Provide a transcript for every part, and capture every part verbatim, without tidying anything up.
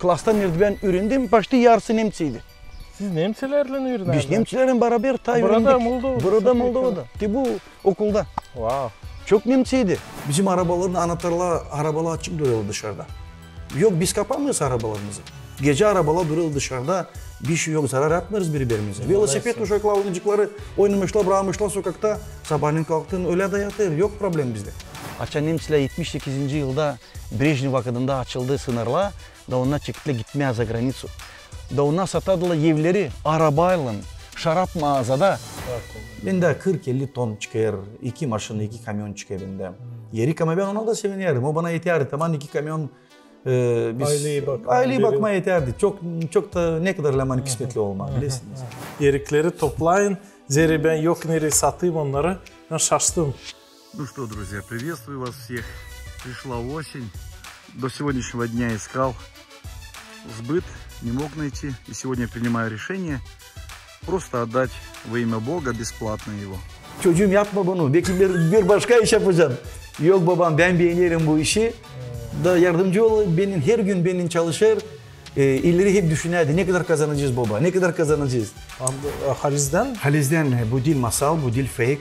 Klasta neredä bän üürendim, почти yarısı nemţeydi. Siz nemţelerlän üürenärdiniz? Biz nemţelerlän barabar taa üürendik. Burada, Moldovada? Burada, Moldovada. Te bu okulda. Vau. Çok nemţeydi. Bizim arabaların anahtarları, arabalar açık durêr dışarıda. Yok, biz kapamêêrız arabalarımızı. Gecä arabalar durêr dışarıda, bir şey yok, zarar etmeeriz biri-birimizä. Velosiped uşaklar, oyuncukları oynamışlar, brakmışlar sokakta, sabaalän kalktın, ölä da yatêr, yok problem bizdä. Açan nemţelär etmiş sekizinci yılda Brejnev vakıdında açıldı sınırlar, da onnar çektilär gitmää za granicı. Da onnar satêrdılar evleri arabaylan, şarap maazada. Bendä kırk-elli ton çıkêr, iki maşina, iki kamion çıkêr bendä. Erik, ama bän ona da sevinerim. O bana etärdi, tamam, iki kamion, e, biz... Ayleyä bakmaa etärdi. Çok, çok da ne kadar lääm ani kismetli olmaa, bilersiniz. Erikleri toplayın, zerä bän yok nereyi satayım onnarı. Bän şaştım. Ну что, друзья, приветствую вас всех. Пришла осень. До сегодняшнего дня искал сбыт, не мог найти. И сегодня принимаю решение просто отдать во имя Бога бесплатно его. Çocuum, yapma bunu. Beki bir, bir başka iş yapacan. Yok, babam, bän beenerim bu işi. Da yardımcı ol, benim, hergün benim çalışêr. E, ileri hep düşünärdi, ne kadar kazanacez, baba, ne kadar kazanacez? Halizdän? Halizdän, e, bu diil masal, bu diil fake.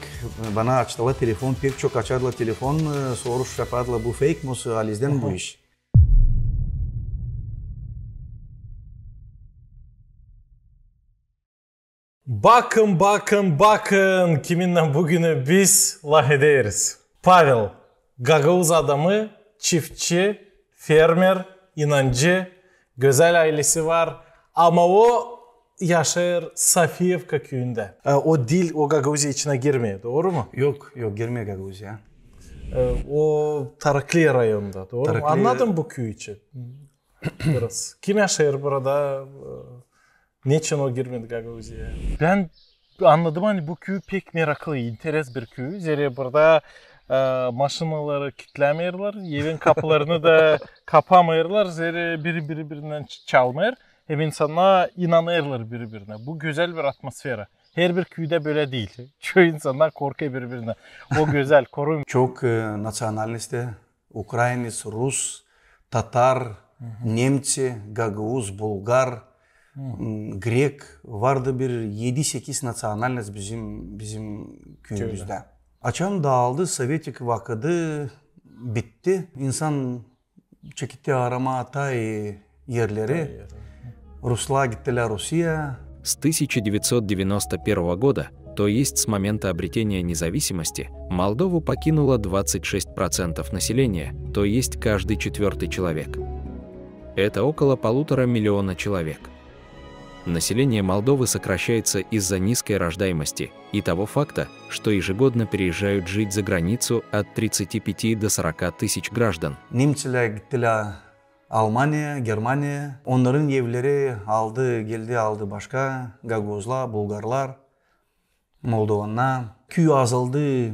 Bana açtılar telefon, pek çok açardılar telefon, e, soruş yapardılar, bu fake mi, halizdän bu iş? Bakın, bakın, bakın, kiminnän büün biz lafederiz. Pavel, gagauz adamı, çiftçi, fermer, inancı, gözäl aylesi var, ama o yaşêêr Sofiyevka küüyündä. E, o diil, o Gagauziya içinä girmeer, dooru mu? Yok, yok, girmeer Gagauziya. E, o Tarakliya rayonunda, dooru mu? Annadım bu küüyü için biraz. Kim yaşêêr burada? E, neçin o girmedi Gagauziyaya? Bän annadım, ani bu küüy pek meraklı, interes bir küüy. Zerä burada, e, maşinaları kitlämeerlär, evin kapılarını da kapamêêrlar, zerä biri biri-birinnän ç-, çalmêêr. Hem insannar inanêrlar biri-birinä. Bu gözäl bir atmosfera. Herbir küüdä bölä diil. Çoyu insannar korkêr biri-birinnän. O gözäl, koruyun. Çok, e, naţionalnostta, ukrainec, rus, tatar, nemţe, gagauz, bulgar, m, grek. Vardı bir edi-sekiz naţionalnost bizim, bizim küüyümüzdä. Açan daaldı sovetik vakıdı, bitti. İnsan çeketti aramaa taa ii erleri. Ruslar gittilär Rusiyaya. С тысяча девятьсот девяносто первого года, то есть с момента обретения независимости, Молдову покинуло двадцать шесть процентов населения, то есть каждый четвёртый человек. Это около полутора миллиона человек. Население Молдовы сокращается из-за низкой рождаемости и того факта, что ежегодно переезжают жить за границу от тридцати пяти до сорока тысяч граждан. Немţelär gittilär Almaniyaya, Germaniyaya. Onnarın evleri aldı, geldi, aldı başka, gagauzlar, bulgarlar, moldovannar. Küüy azaldı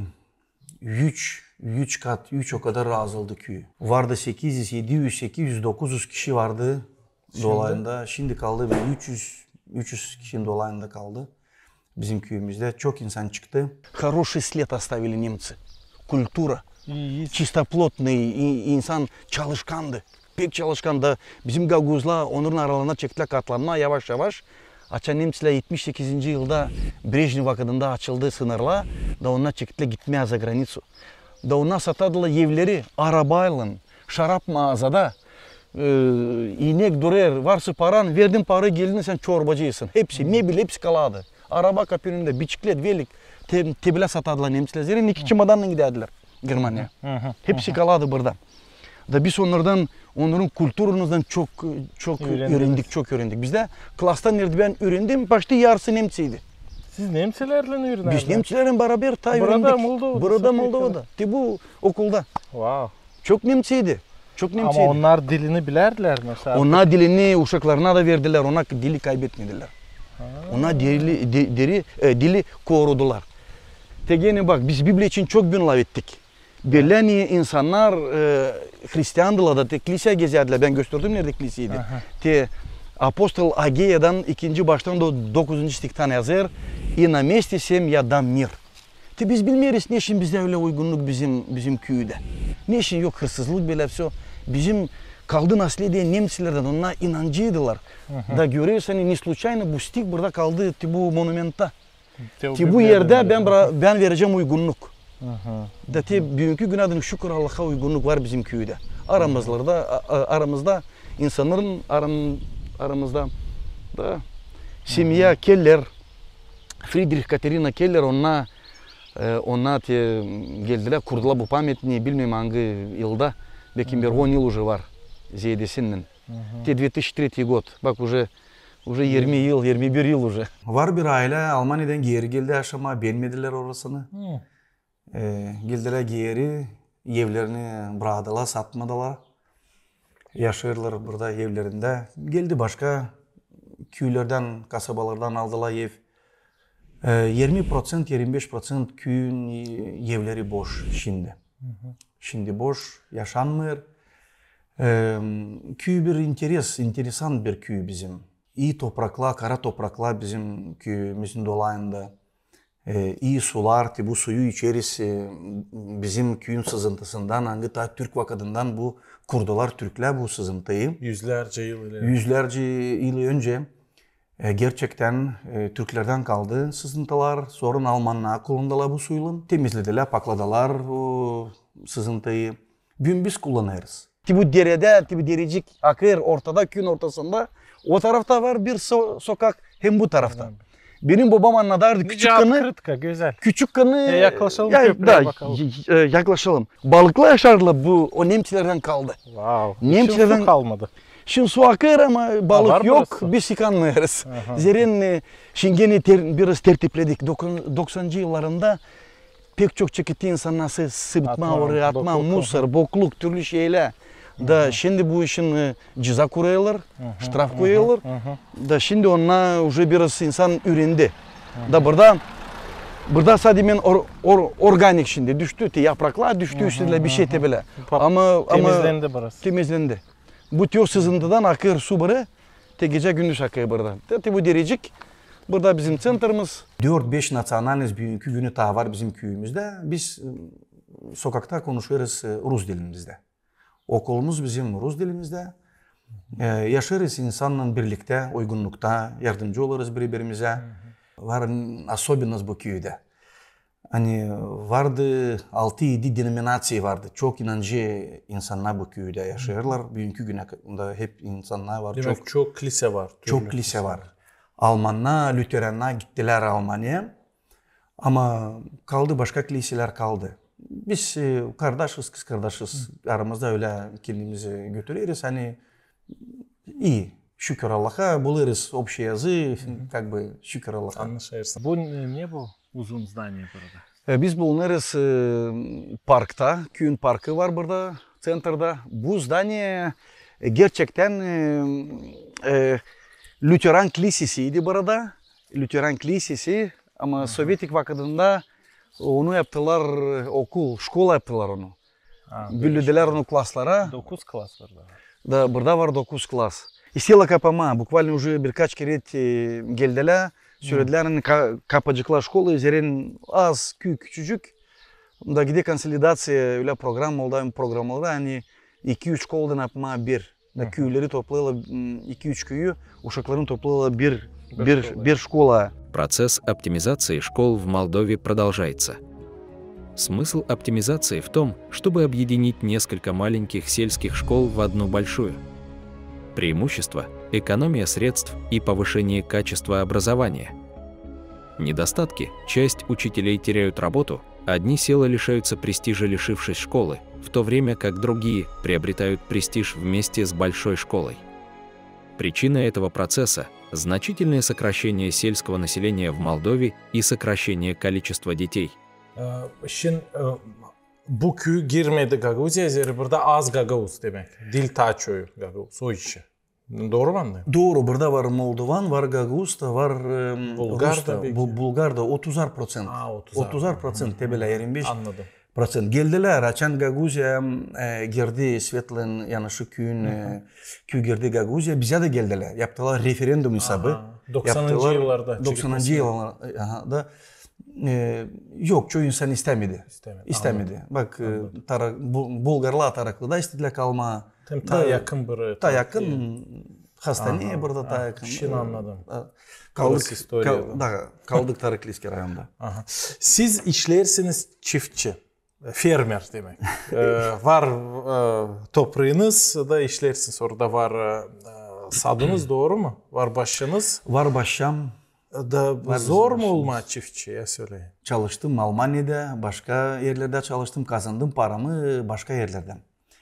üç, üç kat, üç o kadar azaldı küüy. Vardı sekiz üz, edi üz, sekiz üz, dokuz üz kişi vardı dolayında. Şindi kaldı bir üç üz, üç üz kişinin dolayında kaldı. Bizim küüyümüzdä çok insan çıktı. Хороший след оставили немцы. Культура, чистоплотный и-, инсан, çalışkandı. Pek çalışkan da bizim gagauzlar onnarın aralarına çektilär katlanmaa yavaş-yavaş. Açan nemţelär etmiş sekizinci yılda Brejnev vakıdında açıldı sınırlar, da onnar çektilär gitmää za granicı. Da onnar satêrdılar evleri arabaylan, şarap maazada, e, inek durêr, varsa paran, verdin parayı, geldin, sän çorbacıysın. Hepsi, mebel, hepsi kalardı. Araba kapının önündä, biçiklet, velik, te-, te bilä satêrdılar nemţelär. Zerä iki çemodannan gidärdilär Germaniyaya. Hepsi kalardı burada. Da biz onnardan, onnarın kulturanından çok, çok üürendik, çok üürendik. Bizdä klasta neredä bän üürendim, почти yarısı nemţeydi. Siz nemţelerlän üürenärdiniz? Biz nemţelerlän barabar taa üürendik. Burada, Moldovada? Burada, Moldovada. Te bu okulda. Vau. Çok nemţeydi. Çok nemţeydi. Ama onnar dilini bilärdilär, mesela? Onnar dilini uşaklarına da verdilär, onnar dili kaybetmedilär. Onnar dili, di-, dili, e, dili korudular. Te genä bak, biz Bibliya için çok büün lafettik. Bölä ani insannar, e, hristiandılar da te kliseyä gezärdilär. Bän gösterdim, neredä kliseydi. Te apostol Ageyadan ikinci baştan do-, dokuzuncu stihtän yazêr: "И на месте сем я дам мир". Te biz bilmeeriz, neçin bizdä ölä uygunnuk bizim, bizim küüdä. Neçin yok hırsızlık, bölä всё. Bizim kaldı наследие немцлerdän, onnar inancıydılar. Da görersin, ani не случайно bu stih burada kaldı, te bu monumentta. Te bu erdä bän, bra- bän verecäm uygunnuk. Da te büünkü günä dän şükür Allaha uygunnuk var bizim küüdä. Aramızda, a- a- aramızda, insannarın aram- aramızda da семья Келлер, Фридрих, Катерина Келлер, onnar, e, onnar te geldilär, kurdulär bu pamätniki, bilmeerim angı yılda, bekim bir on yıl уже var zeedesinnän. Te две тысячи третий год. Bak, уже, уже irmi yıl, irmi bir yıl уже. Var bir aylä Almaniyadan geeri geldi yaşamaa, beenmedilär orasını. E, geldilär geeri, evlerini bradılar, satmadılar. Yaşêêrlar burada evlerindä. Geldi başka küülerdän, kasabalardan aldılar ev. E, irmi proţent, irmi beş proţent küüyün, e, evleri boş şindi. Şindi boş, yaşanmêêr. E, küü bir interes, interesant bir küü bizim. İi topraklar, kara topraklar bizim küüyümüzün dolayında. E, ii sular, te bu suyu içeriz, e, bizim küüyün sızıntısından, angı taa türk vakıdından bu kurdular türklär bu sızıntıyı. Yüzlerce yıl ileri. Yüzlerce yıl önce, e, gerçektän, e, türklerdän kaldı sızıntılar, sora almannar kullandılar bu suylan, temizledilär, pakladılar o sızıntıyı. Büün biz kullanêrız. Te bu deredä, te bu derecik akêr ortada, küüyün ortasında. O tarafta var bir so- sokak, hem bu tarafta. Benim bobam annadardı, küçükkän. Открытка, gözäl. Küçükkän. E, yaklaşalım köprüyä, bakalım. E, yaklaşalım. Balıklar yaşardılar bu, o nemçilerdän kaldı. Wow. Nemçilerdän kalmadı. Şindi su akêr, ama balık yok, biz yıkanmêêrız. Zerä, e, şindi genä biraz tertipledik. Doksan- doksanıncı yıllarında pek çok çeketti insannar sı- sıbıtmaa orayı, atmaa musor, bokluk, türlü şeylär. Da şindi bu işin, e, ceza koyêrlar, ştraf koyêrlar. Da şindi onnar уже biraz insan üürendi. Da burada, burada sade men or- or- organik şindi düştü, te yapraklar düştü üstündä, bir şey te bölä. Ama, ama temizlendi burası. Temizlendi. Bu te o sızıntıdan akêr su burayı, te gecä-gündüz akêr burada. Te, te bu derecik, burada bizim ţentrimiz. Dört-beş naţionalnost büünkü günü taa var bizim küüyümüzdä. Biz, e, sokakta konuşêrız, e, rus dilimizdä. Okulumuz bizim rus dilimizdä. E, yaşêêrız insannan birliktä, uygunnukta, yardımcı olêrız biri-birimizä. Var особенность bu küüdä. Ani vardı altı-edi denominaţiya vardı. Çok inancı insannar bu küüdä yaşêêrlar. Büünkü günä ka- da hep insannar var. Demäk, çok, çok kilise var. Çok kilise var. Almannar, lüterannar gittilär Almaniyaya. Ama kaldı, başka kiliselär kaldı. Biz, e, kardaşız, kızkardaşız. Aramızda ölä kendimizi götüreriz. Ani ii, şükür Allaha, bulêrız общий язык, как бы, şükür Allaha. Anlaşêrsın. Bu ne, ne bu uzun zdaniye burada? E, biz bulunêrız, e, parkta, küüyün parkı var burada, ţentrda. Bu zdaniye, e, gerçektän, e, e, lüteran kilisesiydi burada. Lüteran kilisesi, ama sovetik vakıdında onu yaptılar, e, okul, şkola yaptılar onu. Böldülär onu klaslara. Dokuz klas var daha. Da burada var dokuz klas. İsteyler kapamaa, буквально уже birkaç kerä, e, geldilär, söledilär, ani ka- kapaceklar şkolayı, zerä az küü küçücük. Da gidä konsolidaţiya, ölä program oldu, program oldu, ani iki-üç şkoladan yapmaa bir. Da küüleri toplêêrlar, m, iki-üç küüyü, uşaklarını toplêêrlar bir, bir, bir şkola. Процесс оптимизации школ в Молдове продолжается. Смысл оптимизации в том, чтобы объединить несколько маленьких сельских школ в одну большую. Преимущество: экономия средств и повышение качества образования. Недостатки: часть учителей теряют работу, одни села лишаются престижа, лишившись школы, в то время как другие приобретают престиж вместе с большой школой. Причина этого процесса: значительное сокращение сельского населения в Молдове и сокращение количества детей. E, şindi, e, bu küü girmedi Gagauziyaya, zerä burada az gagauz demäk. Diil taa çoyu gagauz, o işi. Dooru mu annêêrım? Dooru, burada var moldovan, var gagauz da, var, e, rus da, bulgar da, otuzar proţent. Otuzar proţent, te bölä irmi beş proţent. Geldilär, açan Gagauziyaya, e, girdi Svetlän yanaşı küüyün, e, küü girdi Gagauziyaya, bizä dä geldilär. Yaptılar referendum esabı. Doksanıncı yıllarda. Doksanıncı yıllarda, e, aha, da, e, yok, çoyu insan istämedi. İstämedi. Bak, e, bulgarlar Taraklıda istedilär kalmaa. Hem taa yakın bir... Taa yakın hastane burada, taa yakın. Şindi annadım. Kaldık, kal-, da, kaldık Tarıkliskiy rayonunda. Aha. Siz işleersiniz çiftçi, fermer demäk. E, var, e, topraanız da işleersiniz, orada var, e, sadınız, dooru mu? Var başçanız. Var başçam. Da zor mu olmaa çiftçi, ya söleyin? Çalıştım Almaniyada, başka erlerdä çalıştım, kazandım paramı başka erlerdän.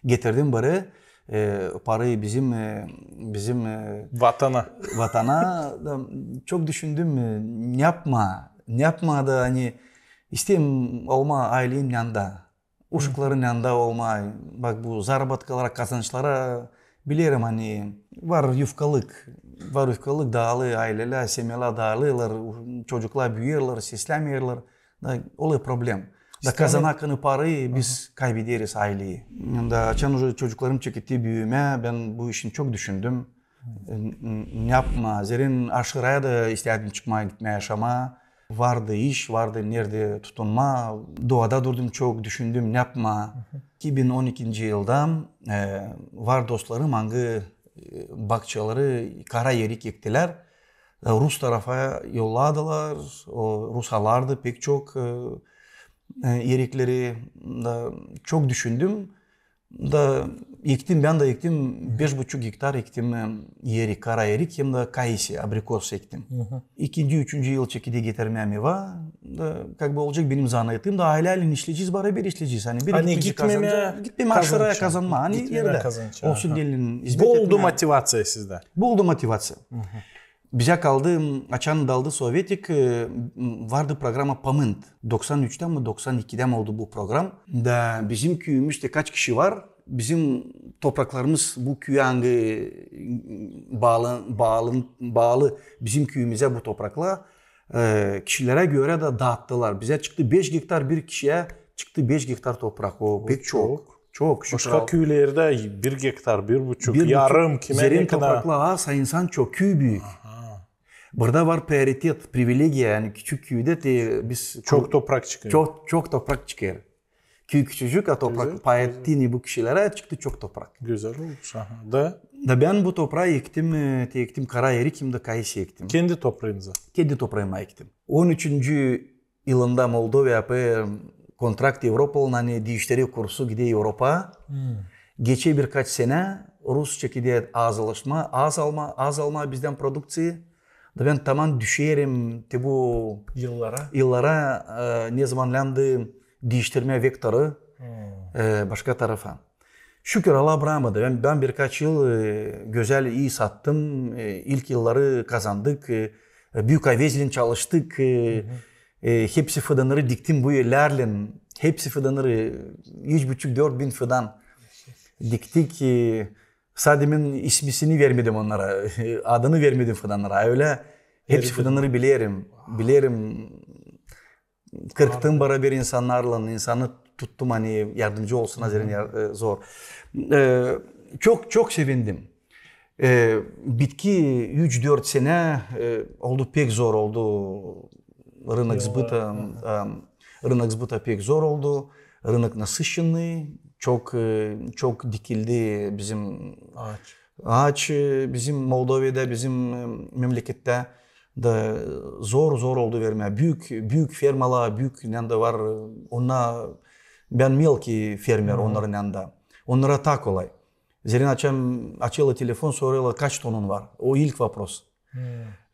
Getirdim bari, e, parayı bizim, e, bizim, e, vatana. Vatana. Da çok düşündüm, e, ne yapmaa, ne yapmaa da, ani isteerim olmaa aylenin yanında. Uşakların yanında olmaa. Bak, bu zarabatkalara, kazançlara, bilerim, ani var yufkalık, var yufkalık, daalı aylelär, semyalär daalêrlar, çocuklar büüyerlär, seslämeerlär. Da oluyor problem. Da kazanakını parayı biz kaybederiz ayleyi. Da açan uje çocuklarım çeketti büümää, bän bu işin çok düşündüm. N-, n-, ne yapmaa? Zerä aşırıya da istedim çıkmaa, gitmää yaşamaa. Vardı iş, vardı neredä tutunmaa. Duada durdum çok, düşündüm, ne yapmaa. İki bin on ikinci yılda, e, var dostlarım, angı, e, bakçaları kara erik ektilär. E, Rus tarafa yolladılar, o, rus alardı pek çok, e, e, erikleri. Da çok düşündüm. Da ektim, bän dä ektim, beş buçuk gektar ektim, e, erik, kara erik, hem dä kaisi, abrikos ektim. İkinci, üçüncü yıl çekedi getirmää meva. Da, как бы, olacek benim zanaatım, da ayleylan işleyecez, baraber işleyecez. Ani bir, ani gitmemää, kazanacek, gitmemää aşırıya kazanmaa. Ani gitmemää, erä kazanacek. Olsun, gelin, hizmet etmää. Bol oldu motivaţiya sizdä. Bol oldu motivaţiya. Bizä kaldı, açan daaldı Sovetik, e, vardı programa Pamınt. Doksan üçtä mi, doksan ikidä mi oldu bu program. Da bizim küüyümüzdä kaç kişi var? Bizim topraklarımız bu küüyä, angı, e, baalı, baalı, baalı bizim küüyümüzä bu topraklar, e, kişilerä görä dä daattılar. Bizä çıktı beş gektar, bir kişiyä çıktı beş gektar toprak. O pek çok. Çok, şükür Allah'a. Başka küülerdä bir gektar, bir buçuk, yarım, kimä ne kadar. Zerä topraklar az, a insan çok, küü büük. Burada var prioritet, privilegiya, ani küçük küüdä te biz... Çok toprak çıkêr. Çok, çok toprak çıkêr. Küü küçücük, a toprak payı ettiniz bu kişilerä, çıktı çok toprak. Gözäl olmuş, aha. Da? Da bän bu topraa ektim, e, te ektim kara erik hem dä kaisi ektim. Kendi topraanıza? Kendi topraama ektim. On üçüncü yılında Moldova yapêr kontrakt Evropaylan, ani diiştirer kursu, gider Evropa. Geçer birkaç senä, Rus çekeder azalışmaa, azalmaa, azalmaa bizdän produkţiya. Da bän taman düşerim te bu yıllara, yıllara, e, ne zaman lääzımdı diiştirmää vektoru, e, başka tarafa. Şükür, Allah brakmadı. Bän, bän birkaç yıl, e, gözäl, ii sattım. E, ilk yılları kazandık. E, büük avezlän çalıştık. E, e, hepsi fıdanları diktim bu ellärlän. Hepsi fıdanları, üç buçuk, dört bin fıdan diktik. E, sade men ismisini vermedim onnara. Adını vermedim fıdanlara. Ölä hepsi fıdanları bilerim. Bilerim. Kırktım baraber insannarlan, insanı tuttum, ani yardımcı olsun, zerä, e, zor. E, çok, çok sevindim. E, bitki üç-dört senä, e, oldu, pek zor oldu. Rınok sbıta, e, rınok sbıta pek zor oldu. Rınok насыщенный, çok, e, çok dikildi bizim ağaç. Ağaç, e, bizim Moldovada, bizim, e, memlekettä da zor, zor oldu vermää. Büük, büük fermalar, büük, ne dä var, onnar, bän мелкий фермер onnarın yanında. Onnara taa kolay. Zerä açan açêrlar telefon, sorêrlar, kaç tonun var? O ilk вопрос.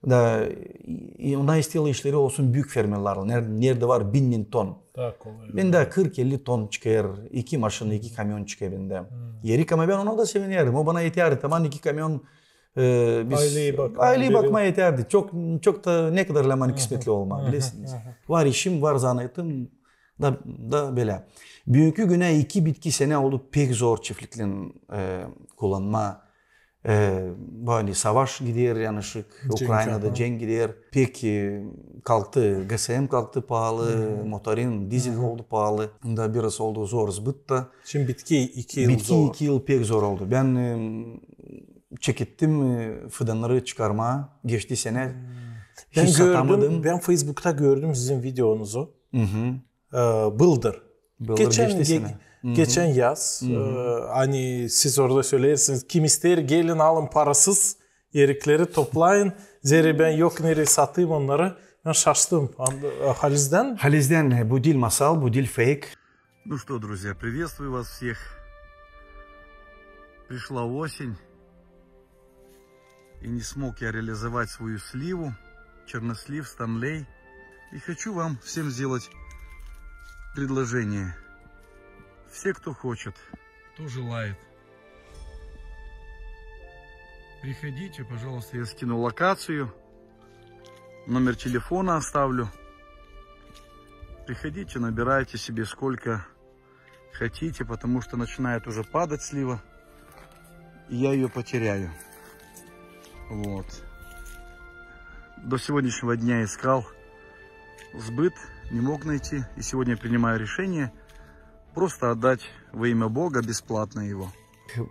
Da, i, i, onnar isteerlär işleri olsun büük fermalarlan. Ner-, neredä var bin, bin ton. Taa kolay. Bendä kırk-elli ton çıkêr, iki maşina, iki kamion çıkêr bendä. Erik, ama bän ona da sevinerim. O bana etärdi. Taman iki kamion, e, biz... Ayleyi bakmaa, ayleyi bakmaa etärdi. Çok, çok da ne kadar lääzım, ani kısmetli olmaa, bilersiniz. Var işim, var zanaatım da, da bölä. Büünkü günä iki bitki senä oldu pek zor çiftliklän, e, kullanmaa. E, bölä savaş gider, yanışık, Ukraynada cenk gider. Pek, e, kalktı, GSM kalktı paalı, motorin, dizel oldu paalı. Da biraz oldu zor sbıtta. Şindi bitki iki yıl zor. Bitki iki yıl pek zor oldu. Bän, e, çekettim, e, fıdannarı çıkarmaa geçti senä. Bän gördüm, bän Feysbukta gördüm sizin videonuzu. E, bıldır. Bıldır geçti senä. geçän yaz. E, ani siz orada söleersiniz, kim isteer, gelin alın parasız, erikleri toplayın. Zerä bän yok nereyi satayım onnarı. Bän şaştım. An-, halizdän? Halizdän, e, bu diil masal, bu diil fake. Ну что, друзья, приветствую вас всех. Пришла осень, и не смог я реализовать свою сливу, чернослив, станлей. И хочу вам всем сделать предложение. Все, кто хочет, кто желает, приходите, пожалуйста, я скину локацию, номер телефона оставлю. Приходите, набирайте себе сколько хотите, потому что начинает уже падать слива, и я её потеряю. Вот. До сегодняшнего дня искал сбыт, не мог найти. И сегодня принимаю решение просто отдать во имя Бога бесплатно его.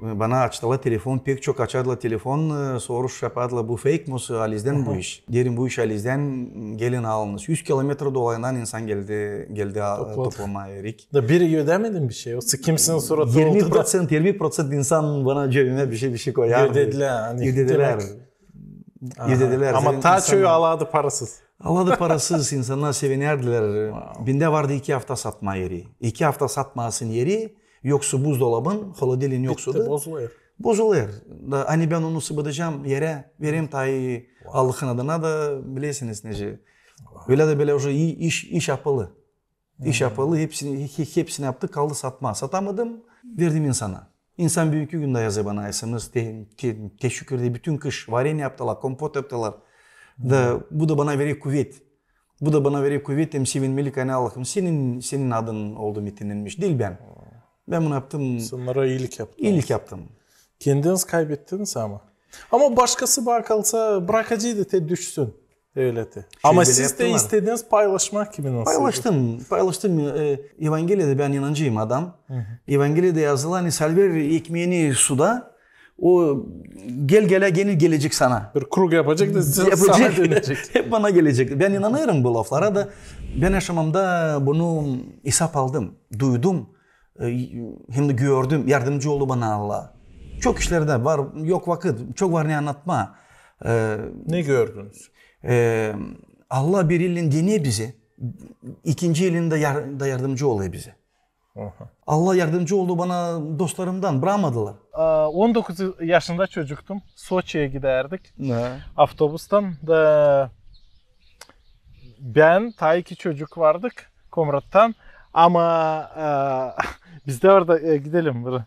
Bana açtılar telefon, pek çok açadılar telefon, e, soruş yaptılar, bu fake musun, halizdän bu iş. Deerim, bu iş halizdän, gelin alınız. Üz kilometra dolayından insan geldi, geldi a-, toplamaa erik. Da biri ödemedin bir şey, o kimsinin suratı oldu da. Yirmi proţent, yirmi proţent insan bana cebimä bir şey, bir şey koyardı. Ödedilär, ani ödedilär. Demek. Aha. Ödedilär. Ama taa çoyu alardı parasız. Alardı parasız, insannar sevinerdiler. Bendä vardı iki afta satmaa eri. İki afta satmaasın eri, yoksa buzdolabın, holodelin yoksa da bozulêr. Bozulêr. Da ani bän onu sıbadacam erä, vereyim taa Allahın adına da, bilersiniz necä. Ölä dä bölä уже i-, iş, iş yapılı. İş yapılı, hepsini, he-, hepsini yaptık, kaldı satmaa. Satamadım, verdim insana. İnsan büünkü gündä yazêr bana S M S, te-, te-, teşekkür eder, bütün kış vareni yaptılar, kompot yaptılar. Da bu da bana verer kuvet. Bu da bana verer kuvet, hem sevinmelik, ani Allahım, senin, senin adın oldu metinlenmiş, diil bän. Bän bunu yaptım. Sän onnara iilik yaptın. İilik yaptım. Kendiniz kaybettiniz ama. Ama başkası bana kalsa bırakaceydı te düşsün. Öyle te. Ama siz te istediniz paylaşmaa kimin nasıl. Paylaştım, paylaştım. E, Evangeliyada bän inancıyım adam. Evangeliyada yazılı, ani salver ekmeeni suda, o gel-gelä gene gelecek sana. Bir krug yapacek da sana dönecek. Hep bana gelecek. Bän inanêrım bu laflara da. Bän yaşamamda bunu esap aldım, duydum. E, hem dä gördüm, yardımcı oldu bana Allah. Çok işlerdä var, yok vakıt, çok var ne annatmaa. E, ne gördünüz? E, Allah bir elin deneer bizi, ikinci elin dä yar-, da yardımcı olêr bizi. Aha. Allah yardımcı oldu bana, dostlarımdan brakmadılar. E, on dokuz yaşında çocuktum, Soçiye gidärdik. Ne? Avtobustan da bän, taa iki çocuk vardık Komrattan. Ama, e, bizdä orada, e, gidelim. E,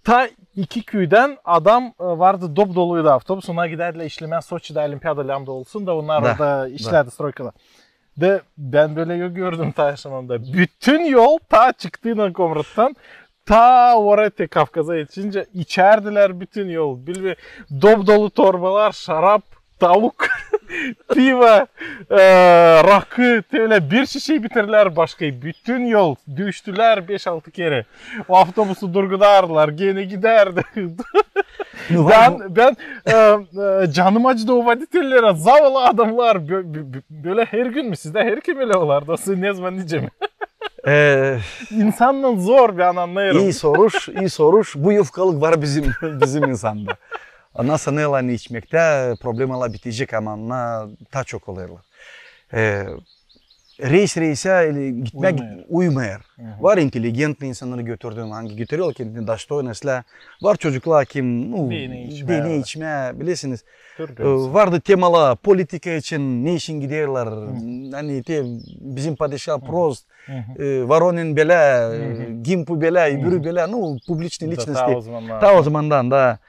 taa iki küüdän adam, e, vardı, dop-doluydu avtobus. Onnar gidärdilär işlemää Soçidä, olimpiada lääm da olsun da, onnar orada işlärdi stroykada. Da bän bölä yok gördüm taa yaşamamda. Bütün yol taa çıktıynan Komrattan taa oraya te Kavkaza etişincä içärdilär bütün yol. Bilmem, dop-dolu torbalar, şarap, tavuk, pivo, e, rakı, te ölä bir şişeyi bitirdilär, başka bütün yol düştülär beş-altı kerä. O avtobusu durgudardılar, gene gidärdi. Bän, bän, e, e, canım acıdı o voditellerä, zavallı adamnar, bö-, bö-, bö-, bölä hergün mü? Sizdä hergün ölä olardı, o siz ne zaman nicä mi? E, insannan zor, bän annêêrım. İi soruş, ii soruş. Bu yufkalık var bizim, bizim insanda. Ondan sanêrlar, ani içmektä problemalar bitecek, ama onnar taa çok olêrlar. E, reys reysä, e, gitmää uymêêr. Var inteligentnıy insannarı götürdüm, angı götürerlär kendini dostoyno islää. Var çocuklar, kim, nu, beener içmää, bilersiniz. E, vardı temalar, politika için, ne için giderlär, ani te bizim padişah prost, e, Voronin bölä, e, Gimpu bölä, öbürü bölä, nu, publiçnıy liçnosti. Taa o zamandan da.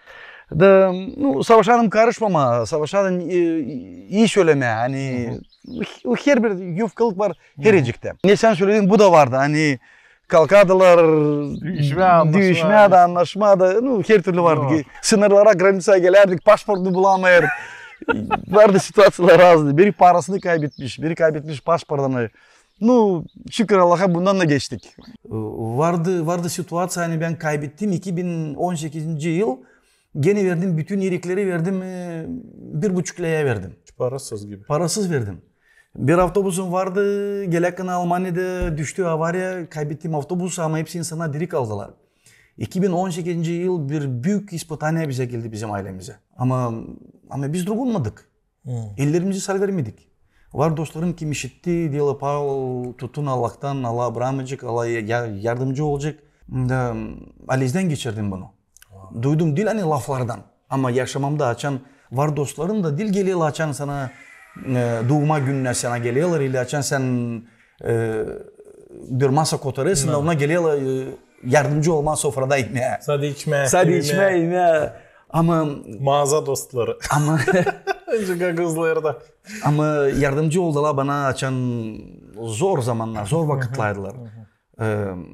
Da, nu, savaşarım karışmamaa, savaşarım, e, ii sölemää, ani o herbir yufkalık var hereciktä. Ne sän söledin, bu da vardı, ani kalkardılar, düüşmää da, annaşmaa da, nu, her türlü vardı. Sınırlara, granicaya gelärdik, pasportunu bulamêêr. Vardı situaţiyalar raznıy. Biri parasını kaybetmiş, biri kaybetmiş pasportunu. Nu, şükür Allaha, bundan da geçtik. Vardı, vardı situaţiya, ani bän kaybettim iki bin on sekizinci yıl, gene verdim, bütün erikleri verdim, e, bir buçuk leya verdim. Parasız gibi. Parasız verdim. Bir avtobusum vardı, gelerkän Almaniyada düştü avariya, kaybettim avtobusu, ama hepsi insannar diri kaldılar. İki bin on sekizinci yıl bir büük ispıtaniya bizä geldi bizim aylemizä. Ama, ama biz durgunmadık. Ellerimizi salvermedik. Var dostlarım, kim işitti, deerlär: Pavel, tutun Allahtan, Allah brakmayacek, Allah ya-, ya-, yardımcı olacek. Da, alezdän geçirdim bunu. Duydum diil, ani laflardan. Ama yaşamamda açan var dostlarım da diil gelerlär açan sana, e, duuma gününä sana gelerlär, ili açan sän, e, bir masa kotarêrsın da ona gelerlär, e, yardımcı olmaa sofrada imää. Sade içmää, sade imää, imää. Ama maaza dostları. Ama gagauzlarda. Ama yardımcı oldular bana açan zor zamannar, zor vakıtlardılar. E,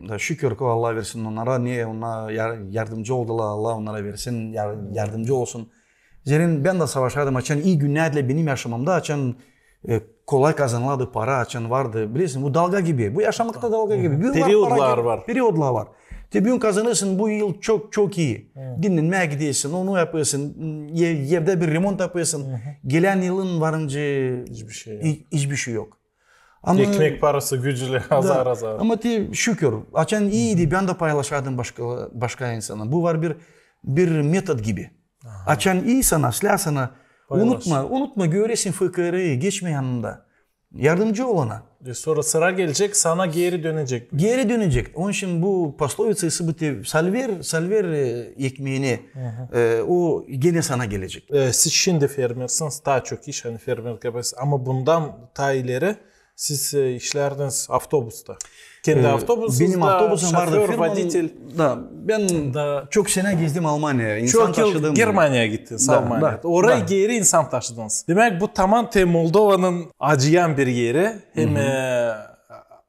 da şükür ki, Allah versin onnara, ne onnar yar-, yardımcı oldular, Allah onnara versin, yar-, yardımcı olsun. Zerä bän dä savaşardım, açan ii günnär benim yaşamamda, açan, e, kolay kazanılardı para, açan vardı. Bilersin, bu dalga gibi, bu yaşamakta dalga gibi. Büün var para, periodlar var. Periodlar var. Te büün kazanêrsın, bu yıl çok, çok ii. Dinnenmää gidersin, onu yapêrsın, e-, evdä bir remont yapêrsın. Gelän yılın varınca hiçbir şey yok. Ama ekmek parası güclü, azar-azar. Ama te şükür, açan iiydi, bän dä paylaşardım başka, başka insannar. Bu var bir, bir metod gibi. Açan ii sana, islää sana, unutma, unutma, göresin fıkırı, geçme yanında. Yardımcı ol ona. E, sora sıra gelecek, sana geeri dönecek. Geeri dönecek. Onun için bu poslovitsa, isi bu te salver, salver, e, ekmeeni, e, o genä sana gelecek. E, siz şindi fermersiniz, taa çok iş, ani fermerlää yapêrsınız. Ama bundan taa ileri siz, e, işlerdiniz avtobusta. Kendi avtobusunuz benim da, avtobusum vardı, şoför, firmam, voditelь. Da, bän çok senä gezdim Almaniyaya, insan taşıdım. Çok yıl Germaniyaya gittiniz, Almaniyaya. Orayı geeri insan taşıdınız. Demäk, bu taman te Moldovanın acıyan bir eri, hem, e,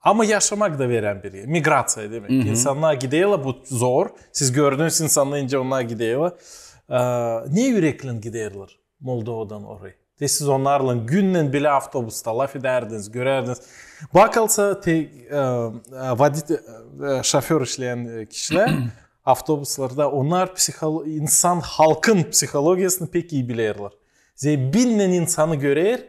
ama yaşamak da verän bir eri. Migraţiya demäk. İnsannar giderlär, bu zor. Siz gördünüz insannarı, nicä onnar giderlär. E, ne üreklän giderlär Moldovadan orayı? Te siz onnarlan günnän bilä avtobusta lafedärdiniz, görärdiniz. Bakalsa te, e, e, voditelь, e, şoför işleyän, e, kişilär avtobuslarda, onnar psiholo-, insan, halkın psihologiyasını pek ii bilerlär. Zerä binnän insanı görer,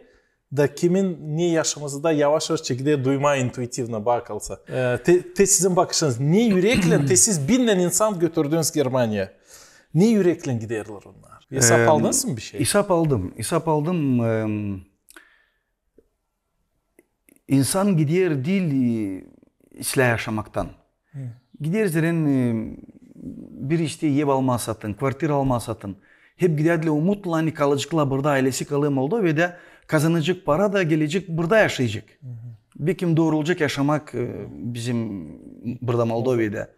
da kimin ne yaşaması da yavaş-yavaş çeker duymaa intuitivno bakalsa. E, te, te sizin bakışınız, ne üreklän, te siz binnän insan götürdünüz Germaniyaya. Ne üreklän giderlär onnar? Esap aldınız mı bir şey? Esap aldım, esap aldım. Em, insan gider diil, e, islää yaşamaktan. Gider zerä, e, bir işte ev almaa satın, kvartira almaa satın. Hep gidärdilär umutlan, ani kalaceklar burada, aylesi kalêr Moldovada, kazanacek para da gelecek, burada yaşayacek. Bekim doorulacek yaşamak, e, bizim burada Moldovada.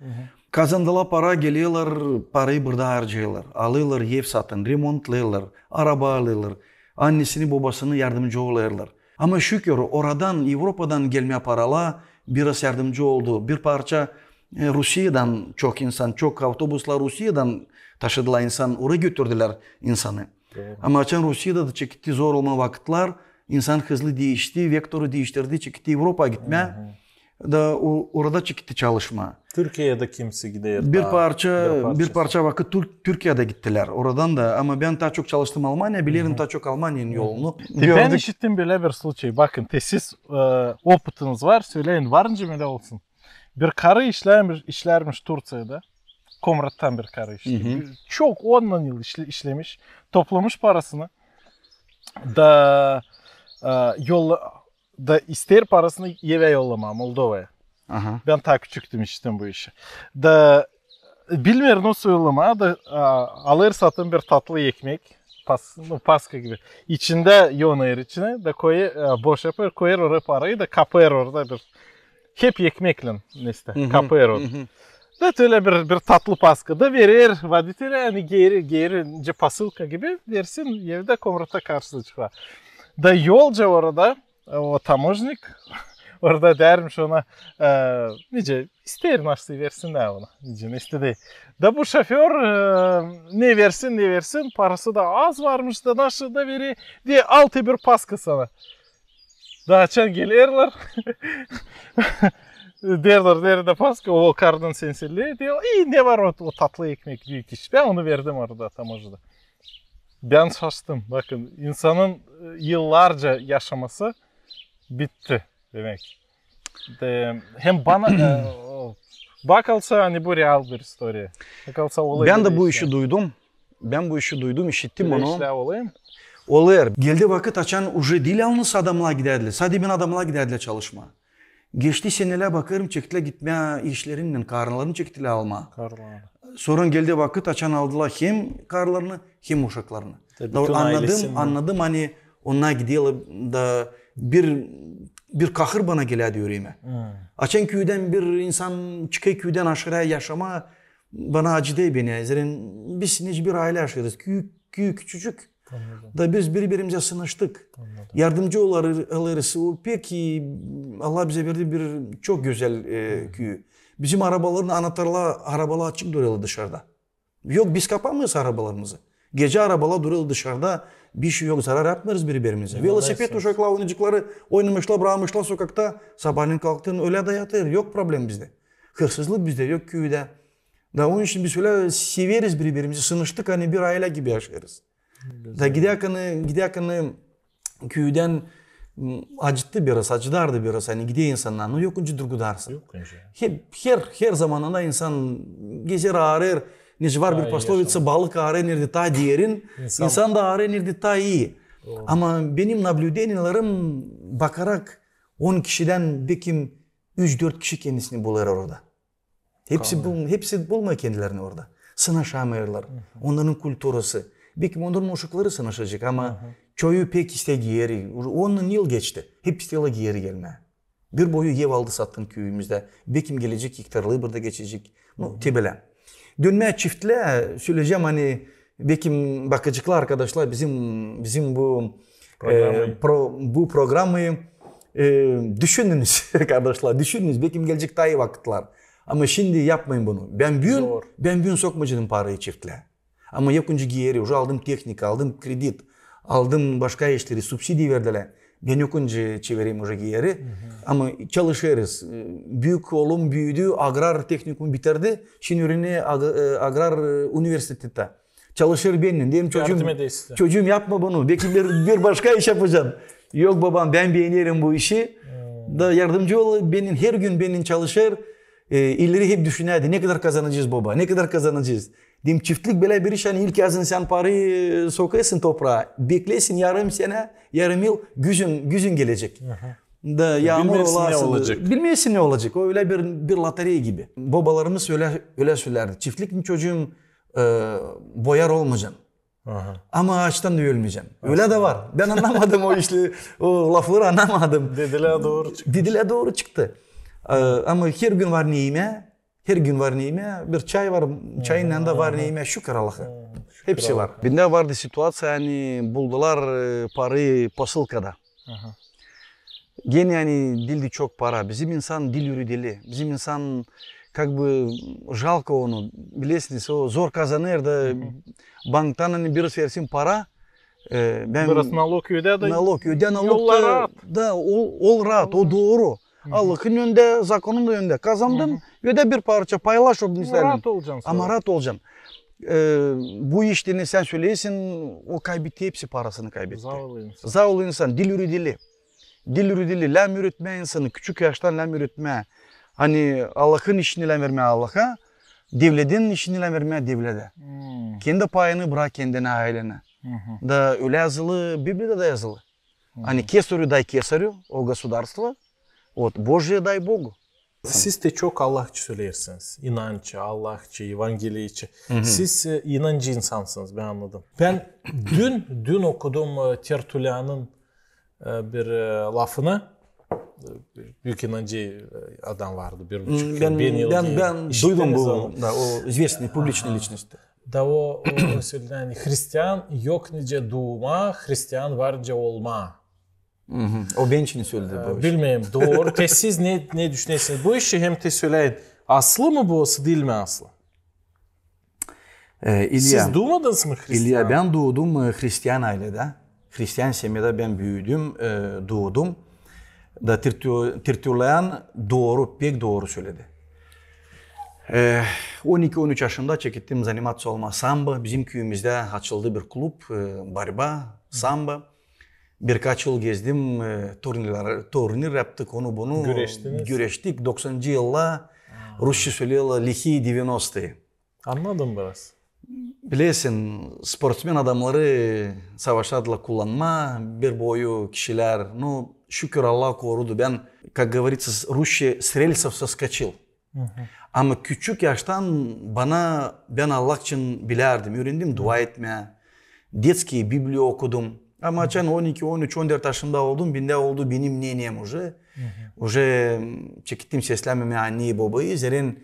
Kazandılar para, gelerlär, parayı burada harcêêrlar. Alêrlar ev satın, remontlêêrlar, araba alêrlar. Annesini, bobasını yardımcı olêrlar. Ama şükür, oradan, Evropadan gelmä paralar biraz yardımcı oldu. Bir parça, e, Rusiyadan çok insan, çok avtobuslar Rusiyadan taşıdılar insan, oraya götürdülär insanı. Ama açan Rusiyada da çeketti zor olmaa vakıtlar, insan hızlı diişti, vektoru diiştirdi, çeketti Evropaya gitmää. Da o, orada çeketti çalışmaa. Türkiyeyä dä kimisi gider. Bir parça, bir parça vakıt Türk-, Türkiyeyä dä gittilär. Oradan da, ama bän taa çok çalıştım Almaniya, bilerim taa çok Almaniyanın yolunu. Te bän işittim bölä bir случай. Bakın, te siz, e, opıtınız var, söleyin, var nicä bölä olsun. Bir karı işlärmiş, işlärmiş Turţiyada. Komrattan bir karı işte. Çok onnan yıl işle-, işlemiş, toplamış parasını. Da, e, yolla-, da isteer parasını evä yollamaa, Moldovaya. Bän taa küçüktüm, işittim bu işi. Da bilmeer nasıl yollamaa da, a, alêr satın bir tatlı ekmek. Pas-, nu, paska gibi. İçindä yonar içinä, da koyêr, e, boş yapêr, koyêr oraya parayı da kapêr orada bir. Hep ekmeklän, nesä, kapêr orada. Da ölä bir, bir tatlı paska da verer voditelä, ani geeri, geeri, nicä posılka gibi versin, evdä komrata karşılayaceklar. Da yolca orada, e, o tamožnik, orada deermiş ona, e, nicä, isteer nasıl versin da ona, nicä, ne isteer. Da bu şoför, e, ne versin, ne versin, parası da az varmış da, nasıl da verer, deer, al te bir paska sana. Da açan gelerlär. Deerlär, neredä paska, o karıdan sen söle. Deer, i, ne var o, o tatlı ekmek, büük iş. Bän onu verdim orada, tamožnada. Bän şaştım. Bakın, insanın, e, yıllarca yaşaması bitti demäk. De, hem bana, e, o, bak alsa, ani bu real bir istoriya. Bak alsa, olêr. Bän dä bu işi duydum. Bän bu işi duydum, işittim onu. Olêr. Geldi vakıt, açan uje diil yalnız adamnar gidärdilär. Sade bän adamnar gidärdilär çalışmaa. Geçti senelär, bakêrım, çektilär gitmää işlerinnän, karılarını çektilär almaa. Karılarını. Sora geldi vakıt, açan aldılar hem karılarını, hem uşaklarını. Da bütün annadım, ailesini. Annadım, ani onnar giderlär da bir, bir kahır bana gelärdi üreemä. Açan küüdän bir insan çıkêr küüdän aşırı yaşamaa, bana acıdêr beni. Zerä biz nicä bir aylä yaşêêrız. Küü, küü küçücük. Da biz biri-birimizä sınıştık. Yardımcı olêrız. O pek ii, Allah bizä verdi bir çok gözäl, e, küü. Bizim arabaların anahtarları, arabalar açık durêrlar dışarda. Yok, biz kapamêêrız arabalarımızı. Gecä arabalar durêrlar dışarda, bir şey yok, zarar yapmêêrız biri-birimizä. Velosiped uşaklar oynayacekları, oynamışlar, brakmışlar sokakta, sabaalän kalktın, ölä dä yatêr, yok problem bizdä. Hırsızlık bizdä yok küüdä. Da onun için biz ölä severiz biri-birimizi, sınıştık, ani bir aylä gibi yaşêêrız. Da gidärkän, gidärkän küüdän, m, acıttı biraz, acıdardı biraz, ani gider insannar, no yok nicä durgudarsın. Yok nicä. Hep, her, her zaman da insan gezer, aarêêr, nicä var bir poslovitsa, balık aarêêr neredä taa derin, insan da aarêêr neredä taa ii. Ama benim nablüdeniyelerim bakarak, on kişidän bekim üç-dört kişi kendisini bulêr orada. Hepsi bul-, hepsi bulmêêr kendilerini orada. Sınaşamêêrlar. Onnarın kulturası. Bekim onnarın uşakları sınaşacek, ama çoyu pek isteer geeri. On yıl geçti. Hep isteerlär geeri gelmää. Bir boyu ev aldı, sattın küüyümüzdä. Bekim gelecek, ihtarlıı burada geçecek. No, te bölä. Dönmää çiftlää, söleyecäm, ani bekim bakaceklar arkadaşlar bizim, bizim bu, e, bu programayı, e, düşününüz, arkadaşlar, düşününüz, bekim gelecek taa ii vakıtlar. Ama şindi yapmayın bunu. Bän büün, bän büün sokmayacam parayı çiftlää. Ama yok nicä geeri, uje aldım tehnika, aldım kredit, aldım başka işleri, subsidiya verdilär. Bän yok nicä çevireyim uje geeri. Ama çalışêrız. Büük oolum büüdü, agrar tehnikumu bitirdi. Şindi üürener ag-, e, agrar, e, universitettä. Çalışêr bennän. Deerim, çocuum, yapma bunu. Bekim bir, bir başka iş yapacan. Yok, babam, bän beenerim bu işi. Da yardımcı olêr, bennän, hergün bennän çalışêr. E, ileri hep düşünärdi, ne kadar kazanacez, baba, ne kadar kazanacez? Deerim, çiftlik bölä bir iş, ani ilk yazın sän parayı, e, sokêrsın topraa, bekleersin yarım senä, yarım yıl, güzün, güzün gelecek. Da yaamur olar, bilmeersin, ne olacek. Bilmeersin, ne olacek. O ölä bir, bir lotereya gibi. Bobalarımız ölä, ölä sölärdi. Çiftlikni, çocuum, e, boyar olmacan. Ama aaçtan da ölmeycän. Ölä dä var. Bän annamadım o işleri, o lafları annamadım. Dedilär, dooru çıktı. Dedilär, dooru çıktı. E, ama hergün var ne imää, hergün var ne imää, bir çay var, çayın yanında var ne imää, şükür Allaha. Hepsi var. Bendä vardı situaţiya, ani buldular, e, parayı posılkada. Genä, ani diildi çok para. Bizim insan diil üredili. Bizim insan, как бы, жалко onu, bilersiniz, o zor kazanêr da banktan, ani biraz versin para, e, bän biraz nalog ödää da, nalog ödää, nalog da, ol, ol raat, o dooru. Allahın önündä, zakonun da önündä. Kazandın, ödä bir parça, paylaş onu. Ama raat olacan. E, bu iştä, ne sän söleersin, o kaybetti, hepsi parasını kaybetti. Zavallı insan. Zavallı insan, diil üredili. Diil üredili, lääm üüretmää insanı, küçük yaştan lääm üüretmää. Ani Allahın işini lääm vermää Allaha, devletin işini lääm vermää devledä. Kendi payını brak kendinä, ayleenä. Da ölä yazılı, Bibliyada da yazılı. Ani Кесарю дай Кесарю, о государство, вот, Божие дай Богу. Siz te çok Allahçı söleersiniz. İnanççı, Allahçı, evangeliyçi. Siz, e, inancı insansınız, bän annadım. Bän dün, dün okudum, e, Tertulyanın, e, bir, e, lafını. E, büük inancı, e, adam vardı, bir buçuk, bän, bän, bän duydum bu, da, o известный, публичный личность. Da o, o söleer, ani hristian yok nicä duumaa, hristian var nicä olmaa. O bän için söledim bu işi. Bilmeerim, dooru. Te siz ne, ne düşünersiniz bu işi, hem te söleyin, aslı mı bu, diil mi aslı? E, İlya, siz duumadınız mı hristian? İlya, bän duudum, e, hristian ayledä. Hristian semyada bän büüdüm, e, duudum. Da Tertu-, Tertulyan dooru, pek dooru söledi. E, on iki, on üç yaşımda çekettim заниматься olmaa sambo. Bizim küüyümüzdä açıldı bir klub, e, борьба, самбо. Birkaç yıl gezdim, e, turnirler, turnir yaptık, onu bunu. Güreştiniz? Güreştik. Doksanıncı yılda, rusça söleerlär, лихие девяностые. Annadım biraz. Bilersin, sportsmen adamnarı savaşardılar kullanmaa, bir boyu kişilär. Ну, şükür, Allah korudu. Bän, как говорится, rusça, с рельсов соскочил. Ama küçük yaştan bana, bän Allah için bilärdim, üürendim dua etmää, детские Библии okudum. Ama açan on iki, on üç, on dört yaşında oldum, bendä oldu benim мнением уже. Уже, m, çekettim seslämemää anneyi, bobayı, zerä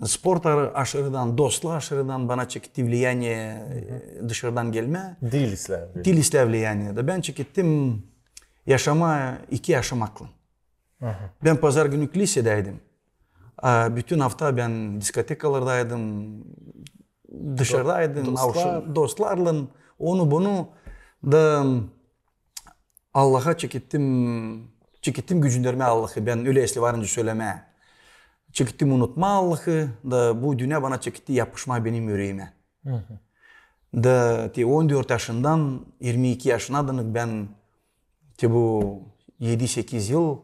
sport ar-, aşırıdan, dostluk aşırıdan bana çeketti влияние, e, dışarıdan gelmää. Dil islää. Dil islää влияние. Da bän çekettim yaşamaa iki yaşamaklan. Bän pazar günü klisedäydim. A bütün afta bän diskotekalardaydım, dışarıdaydım, dostlarlan, onu bunu da Allaha çekettim, çekettim gücündermää Allahı. Bän ölä esli varınca sölemää. Çekettim unutmaa Allahı, da bu dünnä bana çeketti yapışmaa benim üreemä. Da te on dört yaşından irmi iki yaşınadan bän, te bu edi-sekiz yıl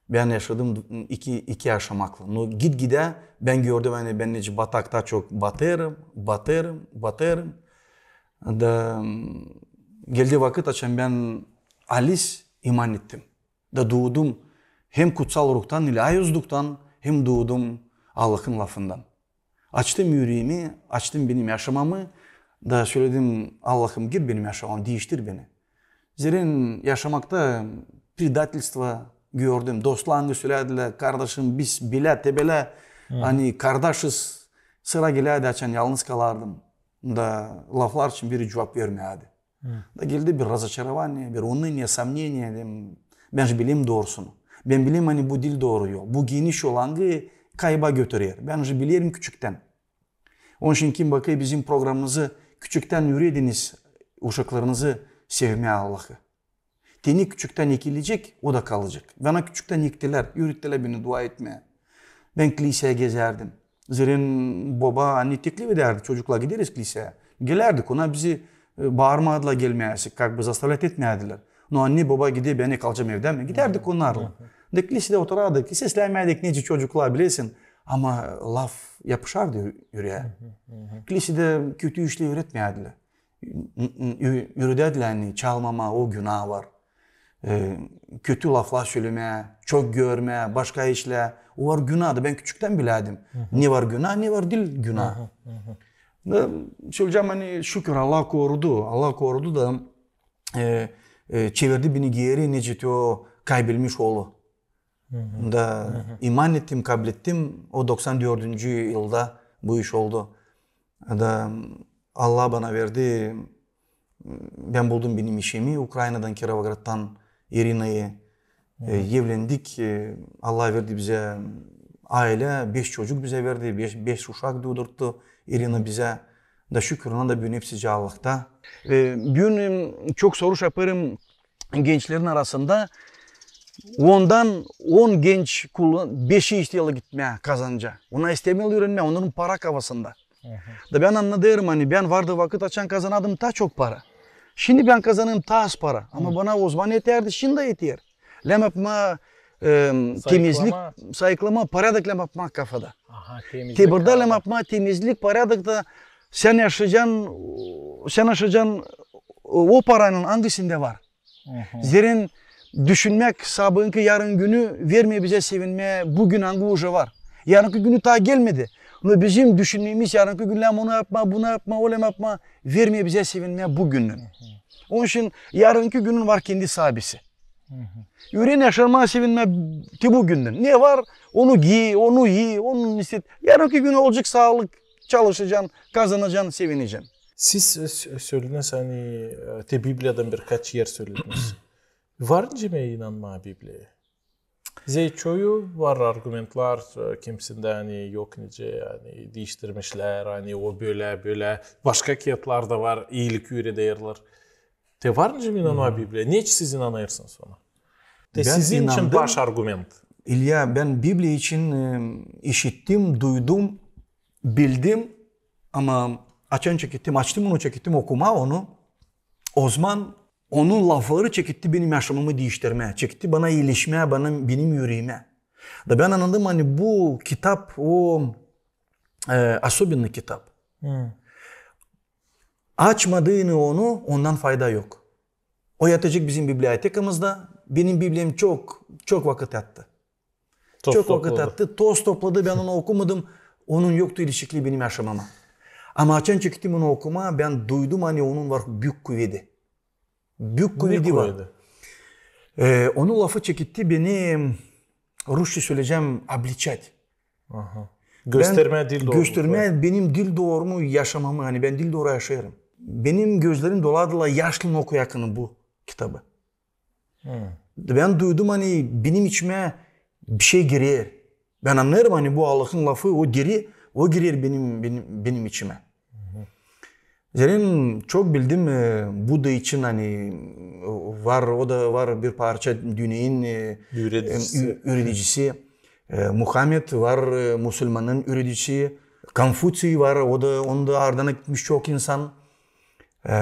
bän yaşadım iki, iki yaşamaklan. Но git-gidä bän gördüm, ani bän nicä batakta çok batêrım, batêrım, batêrım. Da, m, geldi vakıt, açan bän alis iman ettim. Da duudum hem Kutsal Ruhtan, ili ayozduktan, hem duudum Allahın lafından. Açtım üreemi, açtım benim yaşamamı, da söledim: Allahım, gir benim yaşamama, diiştir beni. Zerä yaşamakta предательство gördüm. Dostlar angı sölärdilär: kardaşım, biz bilä te belä, ani kardaşız. Sıra gelärdi, açan yalnız kalardım, da laflar için biri cuvap vermärdi. Da geldi bir разочарование, bir уныние, сомнение, dedim, bän же bilerim doorusunu. Bän bilerim, ani bu diil dooru yol. Bu geniş yol, angı kayba götürer. Bän же bilerim küçüktän. Onun için kim bakêr bizim programımızı, küçüktän üürediniz uşaklarınızı sevmää Allahı. Te ne küçüktän ekilecek, o da kalacek. Bana küçüktän ektilär, üürettilär beni dua etmää. Bän kliseyi gezärdim. Zerä boba, anne teklif edärdi, çocuklar, gideriz kliseyi. Gelärdik ona, bizi, e, baarmadılar gelmeyäsik, как бы заставлять etmädilär. Но anne, boba gider, bän kalacam evdä mi? Gidärdik onnarlan. Da klisedä oturardık, seslämärdik nicä çocuklar, bilersin. Ama laf yapışardı üreä. Klisedä kötü işlär üüretmeyärdilär. Ü-, ü-, üüredärdilär, ani çalmamaa, o günah var. E, kötü laflar sölemää, çok görmää, başka işlär, o var günah da. Bän küçüktän bilärdim, ne var günah, ne var diil günah. Da söleyecäm, ani şükür, Allah korudu, Allah korudu da, e, e, çevirdi beni geeri, nicä te o kaybelmiş oolu. Da iman ettim, kablettim, o doksan dördüncü yılda bu iş oldu. Da Allah bana verdi, bän buldum benim eşimi Ukrainadan, Kirovogradtan, İrinayı. E, evlendik, e, Allah verdi bizä aylä, beş çocuk bizä verdi, beş, beş uşak duudurttu İrina bizä. Da şükür ona da büün, hepsicii Allahta. E, büün, em, çok soruş yapêrım gençlerin arasında. Ondan on genç kullan, beşi isteerlär gitmää Kazanca. Onnar istemeerlär üürenmää, onnarın para kafasında. Da bän annadêrım, ani bän vardı vakıt, açan kazanardım taa çok para. Şindi bän kazanêrım taa az para. Ama bana ozaman etärdi, şindi dä eter. Lääm yapmaa, e, temizlik, sayıklamaa, порядок lääm yapmaa kafada. Te burada lääm yapmaa temizlik, порядок da sän yaşayacan, sän yaşayacan o paraylan, angı sendä var. Zerä düşünmäk sabınkı, yarın günü vermeer bizä sevinmää bu gün, angı уже var. Yarınkı günü taa gelmedi. Но bizim düşünmemiz yarınkı gün lääm onu yapmaa, bunu yapmaa, o lääm yapmaa, vermeer bizä sevinmää bu günnän. Onun için yarınkı günün var kendi saabisi. Üüren yaşamaa, sevinmää te bu günnän. Ne var, onu giy, onu iy, onu isteer. Yarınkı gün olacek saalık, çalışacan, kazanacan, sevinecän. Siz, e, sö-, sölediniz, ani, e, te Bibliyadan birkaç er sölediniz. Var nicä mi inanmaa Bibliyaya? Zerä çoyu var argumentlar, e, kimisindä, ani yok nicä, ani diiştirmişlär, ani o bölä, bölä. Başka kiyatlar da var, iilik üürederlär. Te var nicä mi inanmaa Bibliyaya? Neçin siz inanêrsınız ona? Te sizin için baş argument. İlya, bän Bibliya için, e, işittim, duydum, bildim, ama açan çekettim, açtım onu, çekettim okumaa onu, ozaman Onun lafları çeketti benim yaşamamı diiştirmää, çeketti bana iileşmää, bana, benim üreemä. Da bän annadım, ani bu kitap, o, e, особенный kitap. Açmadıını onu, ondan fayda yok. O yatacek bizim bibliotekamızda. Benim Bibliyam çok, çok vakıt yattı. Çok vakıt yattı, toz topladı, bän onu okumadım. Onun yoktu ilişikli benim yaşamama. Ama açan çektim onu okumaa, bän duydum, ani onun var büük kuvedi. Büük kuvedi var. E, onun lafı çeketti beni, rusça söleyecäm, обличать. Göstermää dil dooru. Göstermää benim dil doorumu yaşamamı, ani bän dil dooru yaşêêrım. Benim gözlerim doladılar yaşlan okuyakını bu kitabı. Bän duydum, ani benim içimä bişey girer. Bän annêêrım, ani bu Allahın lafı, o diri, o girer benim, benim, benim içimä. Zerä çok bildim, e, Buda için, ani, e, var, o da var bir parça dineyin, e, üüredicisi. E, Muhammed var, e, musulmanın üüredicisi. Konfutsiy var, o da, onu da ardına gitmiş çok insan. E,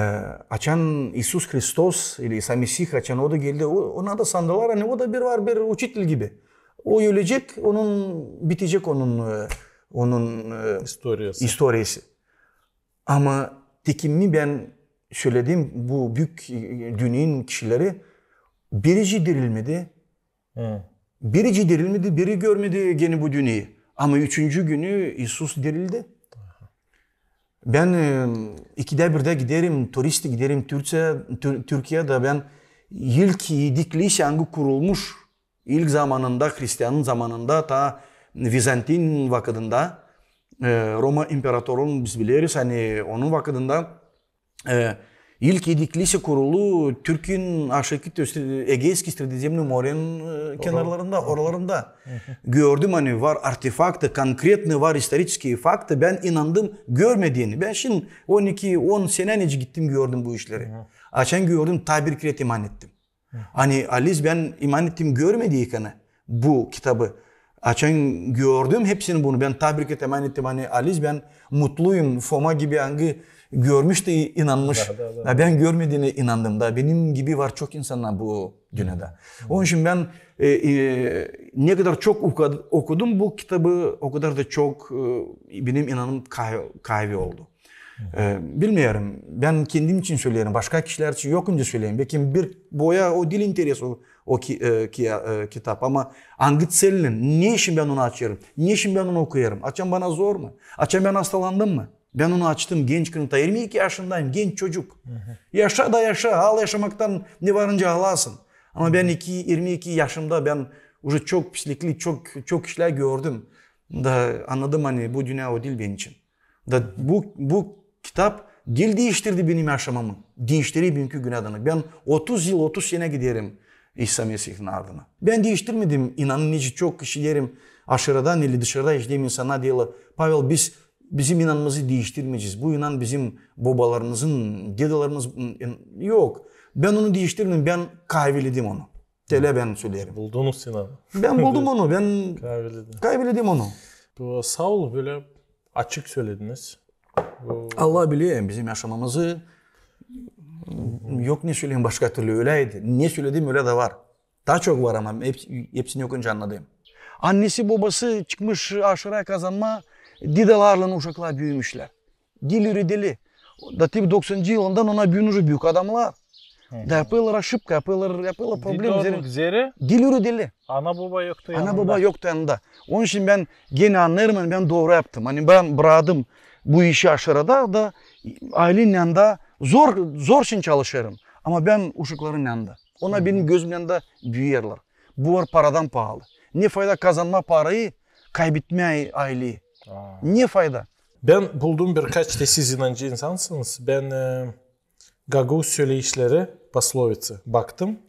açan İisus Hristos ili İsa Mesih, açan o da geldi, o, ona da sandılar, ani o da bir var, bir uçitel gibi. O ölecek, onun bitecek onun, e, onun, e, istoriyası. Ama tekimmi bän söledim, bu büük, e, dineyin kişileri, biri dirilmedi. Biri dirilmedi, biri görmedi gene bu dünneyi. Ama üçüncü günü İisus dirildi. Bän, e, ikidä birdä giderim, turist giderim Türkiyä, Tür-, Türkiyä da bän ilk kilise, angı kurulmuş ilk zamanında, hristianın zamanında, ta Vizantin vakıdında, e, Roma imperatorun biz bileriz, ani onun vakıdında, e, ilk kilise kurulu Türküün aşaakı Egeyski Sredizemno morenin, e, kenarlarında, oralarında. Gördüm, ani var artefaktı, konkretno var istoriçeskiy faktı. Bän inandım görmediini. Bän şindi on iki, on senä nicä gittim, gördüm bu işleri. Açan gördüm, taa bir kerä iman ettim. Ani aliz bän iman ettim görmediynä bu kitabı. Açan gördüm hepsini bunu, bän taa bir kerä iman ettim, ani aliz bän mutluyum, Foma gibi, angı görmüş dä inanmış. Da bän görmediynä inandım da, benim gibi var çok insannar bu dünnedä. Onun için bän, e, e, ne kadar çok oka-, okudum bu kitabı, o kadar da çok, e, benim inanım kay-, kayvi oldu. E, bilmeerim, bän kendim için söleerim, başka kişilär için yok nicä söleyim. Bekim bir boya o diil interes o, o ki-, e, ki-, e, kitap, ama angı celin, ne için bän onu açêrım, ne için bän onu okuyêrım, açan bana zor mu, açan bän hastalandım mı, bän onu açtım genç kırında, irmi iki yaşındayım, genç çocuk. Yaşa da yaşa, al yaşamaktan ne var nicä alasın. Ama bän iki, irmi iki yaşımda bän uje çok pislikli, çok, çok işlär gördüm. Da annadım, ani bu dünnä o diil benim için. Da bu, bu kitap diil diiştirdi benim yaşamamı, diiştirer büünkü günä dayanarak. Bän otuz yıl, otuz senä giderim İsa Mesihin ardına. Bän diiştirmedim, inanın, nicä çok işiderim aşırada, ani dışarda işiderim, insannar deerlär: Pavel, biz bizim inanımızı diiştirmeyecez. Bu inan bizim bobalarımızın, dedalarımız, yok. Bän onu diiştirmedim, bän kayveledim onu. Telä bän söleerim. Buldunuz inanı. Bän buldum onu, bän kayveledim onu. Bu, saa ol, bölä açık sölediniz. Bu Allah biler bizim yaşamamızı. Yok ne söleyim başka türlü, öläydi. Ne söledim, ölä dä var. Taa çok var, ama hep-, hepsini okuyunca annadım. Annesi, bobası çıkmış aşıraya kazanmaa, dedalarlan uşaklar büümüşlär. Diil üüredeli. Da te doksancı yılından ona büün uje büük adamnar. Da yapêrlar oşıpka, yapêrlar, yapêrlar problem. Diil üüredeli. Ana-boba yoktu yanında. Ana-boba yoktu yanında. Onun için bän genä annêêrım, ani bän dooru yaptım. Ani bän braktım bu işi aşırada da, aylenin yanında zor, zor için çalışêrım. Ama bän uşakların yanında. Onnar benim gözümün yanında büüyerlär. Bu var paradan paalı. Ne fayda kazanmaa parayı, kaybetmää ayleyi. Ne fayda? Bän buldum birkaç da siz inancı insansınız. Bän, e, gagauz söleyişleri, пословицы, baktım.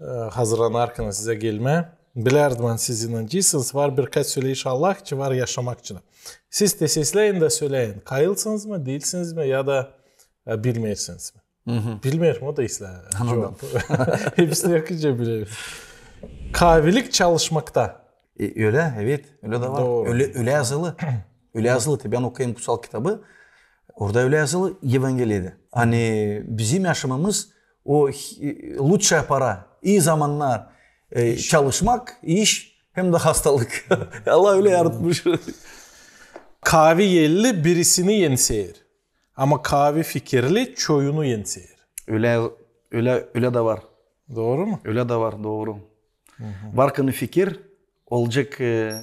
E, hazırlanarkan sizä gelmää. Bilärdim, ani siz inancıysınız. Var birkaç söleyiş: Allah için, var yaşamak için. Siz te sesläyin da söleyiniz, kayılsınız mı, diilsiniz mi, ya da, e, bilmeersiniz mi? Bilmeerim, o da islää cuvap. Hepsini okuyunca bilerim. Kaavilik çalışmakta. E, ölä, evet, ölä dä var. Dooru. Ölä, ölä yazılı. Ölä yazılı. Te bän okuyêrım kutsal kitabı. Orada ölä yazılı Evangeliyada. Ani bizim yaşamamız O e, лучшая пора, ii zamannar, e, çalışmak, iş hem dä hastalık. Allah ölä yaratmış. Kaavi elli birisini enseer, ama kaavi fikirli çoyunu enseer. Ölä, ölä, ölä dä var. Dooru mu? Ölä dä var, dooru. Var kını fikir, olacek, e,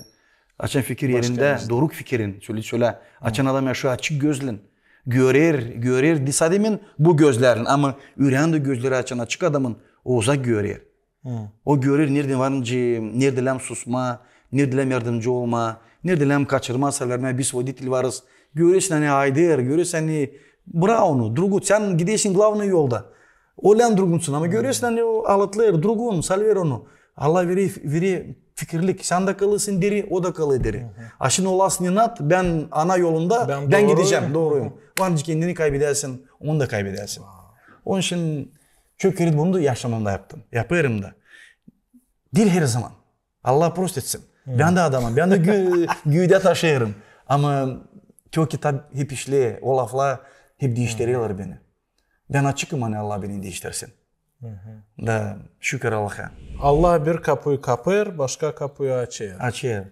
açan fikir erindä, fikir. Doruk fikirin, sölä, sölä. Açan adam yaşêêr açık gözlän, görer, görer, di sadä bu gözlärlän, ama üreendä gözleri açan açık adamın, o uzak görer. O görer, neredä var nicä, neredä lääm susmaa, neredä lääm yardımcı olmaa, neredä lääm kaçırmaa, salıvermää, biz voditel varız. Görersin, ani ayder, görersin, ani bırak onu, drugun, sän gidersin glavnıy yolda. O lääm drugunsun, ama görersin, ani o alatlêêr, drugun, salıver onu. Allah verer, verer fikirlik, sän dä kalêrsın diri, o da kalêr diri. A şindi olasın inat, bän ana yolunda, bän gidecäm, dooruyum. Var nicä kendini kaybedersin, onu da kaybedersin. Onun için çok kerä bunu da yaşamamda yaptım, yapêrım da. Diil herzaman. Allah prost etsin. Bän dä adamım, bän dä gü- güüdä taşıyêrım. Ama te o kitap hep işleer, o laflar hep diiştirerlär beni. Bän açıkım, ani Allah beni diiştirsin. Da şükür Allaha. Allah bir kapuyu kapêr, başka kapuyu açêr. Açêr.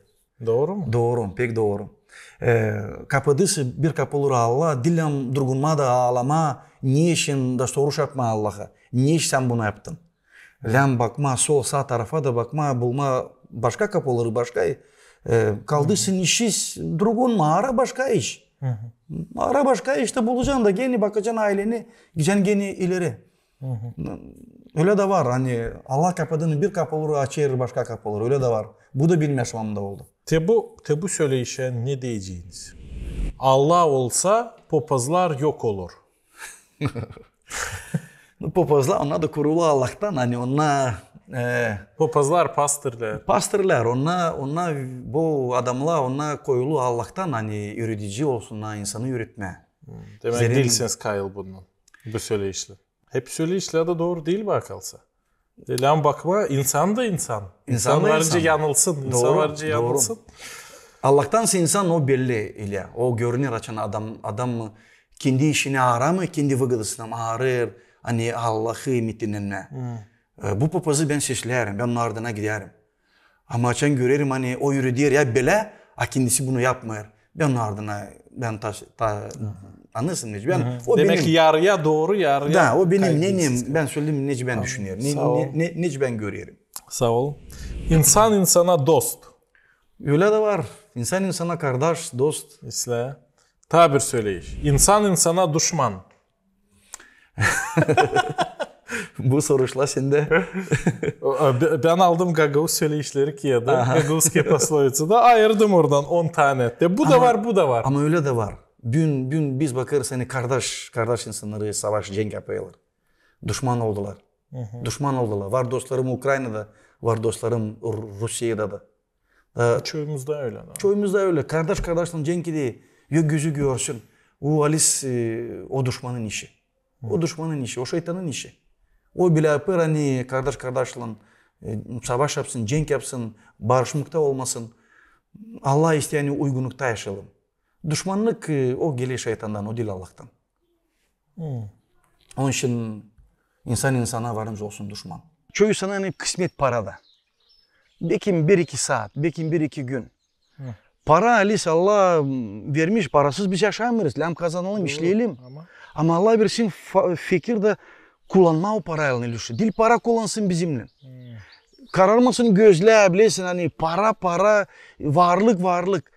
Dooru mu? Dooru, pek dooru. E, kapadısa bir kapuları Allah, diil lääm drugunmaa da aalamaa, neçin da soruş yapmaa Allaha. Neçin sän bunu yaptın? Lääm bakmaa sol, saa tarafa da bakmaa, bulmaa başka kapuları, başka, e, kaldırsın işi drugun, ara başka iş. Ara başka iş dä bulacan da, gene bakacan ayleni, gidecän gene ileri. Ölä dä var, ani Allah kapadını bir kapuları açêr başka kapuları, ölä dä var. Bu da benim yaşamamda oldu. Te bu, te bu söleyişä ne deyeceniz? Allah olsa, popazlar yok olur. Nu, popazlar, onnar da kurulu Allahtan, ani onnar, e, popazlar, pastırlar. Pastırlar, onnar, onnar, bu adamnar, onnar koyulu Allahtan, ani üredici olsunnar, insanı üüretmää. Demäk, diilsiniz kayıl bundan, bu söleyişlä. Hep söleyişlär dä dooru diil, bakarsa. Lääm bakmaa, insan da insan. İnsan da insan. İnsan var nicä yanılsın, insan var nicä yanılsın. Allahtansa insan o belli, ilä. O görüner, açan adam, adam mı kendi işini aramêêr, kendi vıgodasını mı arêêr, ani Allahı ümitinennä. E, bu popazı bän sesleerim, bän onun ardına giderim. Ama açan görerim, ani o üreder ya bölä, a kendisi bunu yapmêêr. Bän onun ardına, bän ta, ta, annêêrsın, nicä bän, o benim. Demäk, yarıya dooru, yarıya. Da, o benim nenim, bän söledim, nicä bän düşünerim, ne, ne, nicä bän görerim. Saa ol. İnsan insana dost. Ölä dä var. İnsan insana kardaş, dost. İslää. Taa bir söleyiş. İnsan insana duşman. Bu soruşlar sendä. Bän aldım gagauz söleyişleri kiyada, gagauzskiye poslovica da, ayırdım oradan on tanä. Te bu da var, bu da var. Ama ölä dä var. Büün, büün biz bakêrız, ani kardaş, kardaş insannarı savaş, cenk yapêrlar. Duşman oldular. Duşman oldular. Var dostlarım Ukraynada, var dostlarım Ru-, Rusiyada da. E, çoyumuzda ölä. Çoyumuzda ölä. Kardaş kardaşlan cenk eder, yok gözü görsün. O halis, e, o duşmanın işi. O duşmanın işi, o şeytanın işi. O bilä yapêr, ani kardaş kardaşlan, e, savaş yapsın, cenk yapsın, barışmakta olmasın. Allah isteer, ani uygunlukta yaşayalım. Duşmannık, e, o geler şeytandan, o diil Allahtan. Onun için insan insana var nicä olsun duşman. Çoyu sanar, ani kısmet parada. Bekim bir-iki saat, bekim bir-iki gün. Para, halis, Allah vermiş, parasız biz yaşamêêrız. Lääm kazanalım, işleyelim. Ama Allah versin fa-, fikir dä kullanmaa o paraylan, Alişa. Diil para kullansın bizimnän. Kararmasın gözlär, bilersin, ani para, para, varlık, varlık.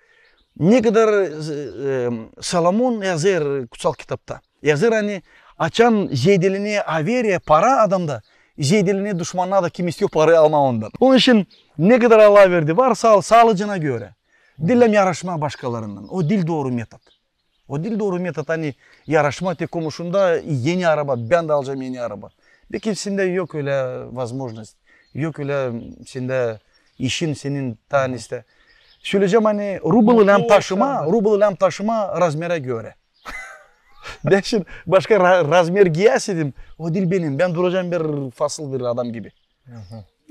Ne kadar, e, Solomon yazêr Kutsal Kitapta. Yazêr, ani açan zeedelenär averiya, para adamda, zeedelenär duşmannar da, kim isteer parayı almaa ondan. Onun için ne kadar Allah verdi, var, saa ol, saalıcana görä. Diil lääm yaraşmaa başkalarınnan. O diil dooru metod. O diil dooru metod, ani yaraşmaa te komuşunda eni araba, bän dä alacam eni araba. Bekim sendä yok ölä возможность, yok ölä sendä işin senin taa neste. Söleyecäm, ani rubalı lääm taşımaa, rubalı lääm taşımaa razmerä görä. Bän şindi başka ra-, razmer giyäseydim, o diil benim, bän duracam bir fasıl bir adam gibi.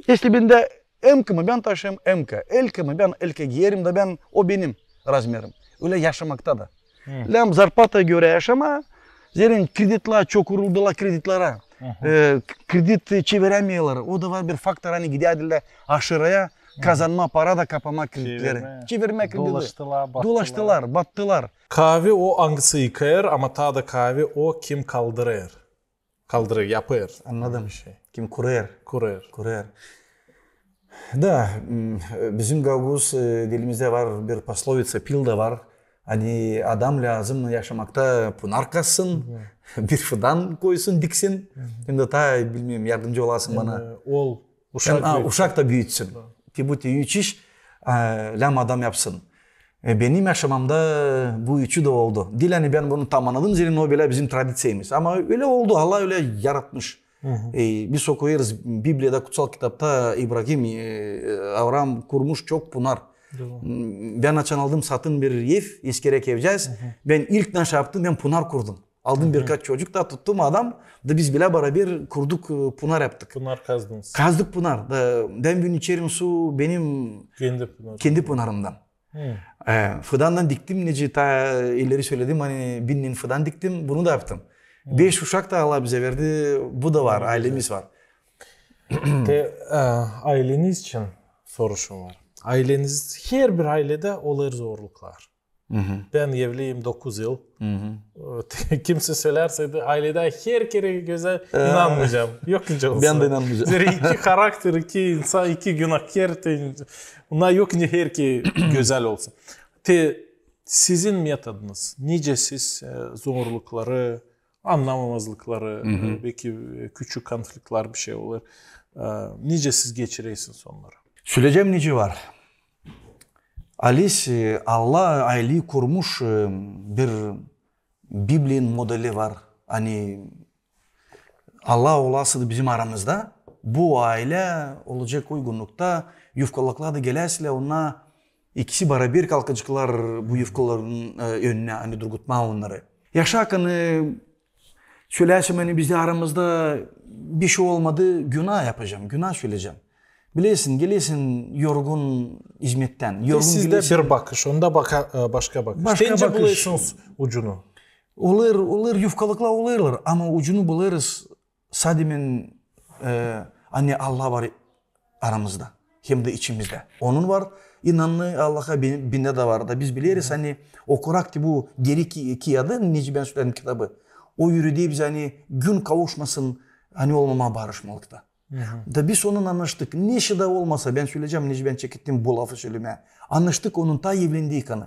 Если bendä эмка mı, bän taşıyêrım эмка, элка mı, bän элка giyerim da bän, o benim razmerim. Ölä yaşamakta da. Lääm zarplata görä yaşamaa, zerä kreditlär, çok uruldular kreditlerä. E, kredit çevirämeerlär. O da var bir faktor, ani gidärdilär aşırıya, kazanmaa para da kapamaa kreditleri. Çevirmää. Çevirmää krediti. Dolaştılar, battılar. Dolaştılar, battılar. Kaavi o, angısı yıkêêr, ama taa da kaavi o, kim kaldırêr. Kaldırêr, yapêr. Annadım. Bir şey. Kim kurêr. Kurêr. Kurêr. Da, m, bizim gauguz, e, dilimizdä var bir poslovitsa, pil da var. Ani adam lääzım yaşamakta punar kazsın, bir fidan koysun, diksin. Hem dä taa, bilmeerim, yardımcı olasın bana. Hem dä ol, uşak, hem, a, büütsün. Uşak da büütsün. Da. Te bu te üç iş, e, lääzım adam yapsın. E, benim yaşamamda bu üçü dä oldu. Diil ani bän bunu tam annadım, zerä o bölä bizim tradiţiyamız. Ama ölä oldu, Allah ölä yaratmış. E, biz okuyêrız Bibliyada, Kutsal Kitapta İbrahim, e, Avraam kurmuş çok punar. Dooru. M, bän açan aldım satın bir ev, eskiräk evcääz, bän ilk ne iş yaptım, bän punar kurdum. Aldım birkaç çocuk da tuttum adam, da biz bilä baraber kurduk, e, punar yaptık. Punar kazdınız. Kazdık punar. Da bän büünkü içerim su benim kendi pınarımdan. E, fidandan diktim, nicä taa ileri söledim, ani binnän fidan diktim, bunu da yaptım. Beş uşak da Allah bizä verdi, bu da var, aylemiz var. Te, e, ayleniz için soruşum var. Ayleniz, herbir ayledä olêr zorluklar. Bän evliyim dokuz yıl. E, te, kimsä sölärsä, ayledä her kerä gözäl, inanmayacam. Yok nicä olsun. Bän dä inanmayacam. Zerä iki karakter, iki insan, iki günahkär, te, bunnar yok nicä her kerä gözäl olsun. Te, sizin metodunuz, nicä siz, e, zorlukları, annamamazlıkları, e, beki, e, küçük konfliktlär bir şey olêr. E, nicä siz geçirersiniz onnarı? Söleyecäm, nicä var. Alis, e, Allah ayleyi kurmuş, e, bir Bibliyanın modeli var. Ani Allah olasaydı bizim aramızda, bu aylä olacek uygunnukta, yufkalıklar da geläsilär, onnar ikisi baraber kalkaceklar bu yufkaların, e, önünä, ani durgutmaa onnarı. Yaşarkan, e, söleyäsem, ani bizdä aramızda bir şey olmadı, günah yapacam, günah söleyecäm. Bilersin, gelersin yorgun izmettän. Yorgun sizdä gelersin. Bir bakış, onda baka-, e, başka bakış. Başka bakış. Nicä bulêrsınız ucunu? Olêr, olêr, yufkalıklar olêrlar, ama ucunu bulêrız sadämen, e, ani Allah var aramızda, hem dä içimizdä. Onun var inanı Allaha, bi-, bendä dä var. Da biz bileriz, ani o kurak te bu deri ki-, kiyadı, nicä bän söledim kitabı. O üüredecek bizi, ani gün kavuşmasın, ani olmamaa barışmalıkta. Da biz onunnan annaştık. Neşä dä olmasa, bän söleyecäm, nicä bän çekettim bu lafı sölemää. Annaştık onun taa evlendiyäkana.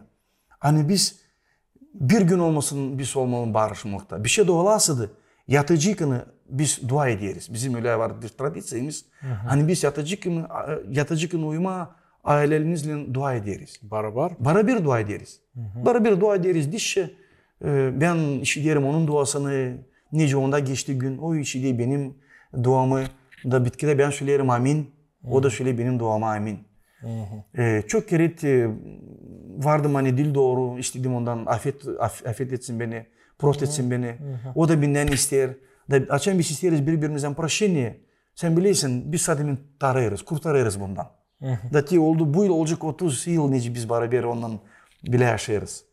Ani biz bir gün olmasın, biz olmalıyız barışmalıkta. Bir şey dä olasaydı, yatacıykanı biz dua ederiz. Bizim ölä var bir tradiţiyamız. Ani biz yatacıykanı, a, yatacıykanı uyumaa aylelerimizlän dua ederiz. Barabar? Barabar dua ederiz. Barabar dua ederiz. Dişä, e, bän işiderim onun duasını, nicä onda geçti gün, o işider benim duamı. Da bitkidä bän söleerim amin, o da söleer benim duama amin. E, çok kerä, e, vardım, ani diil dooru, istedim ondan afet, af-, afet etsin beni, prost etsin beni. O da bendän isteer. Da açan biz isteeriz biri-birimizden proşeniya, sän bilersin, biz sadämen tarêêrız, kurtarêrız bundan. Da te oldu, bu yıl olacek otuz yıl, nicä biz barabar onunnan bilä yaşêêrız.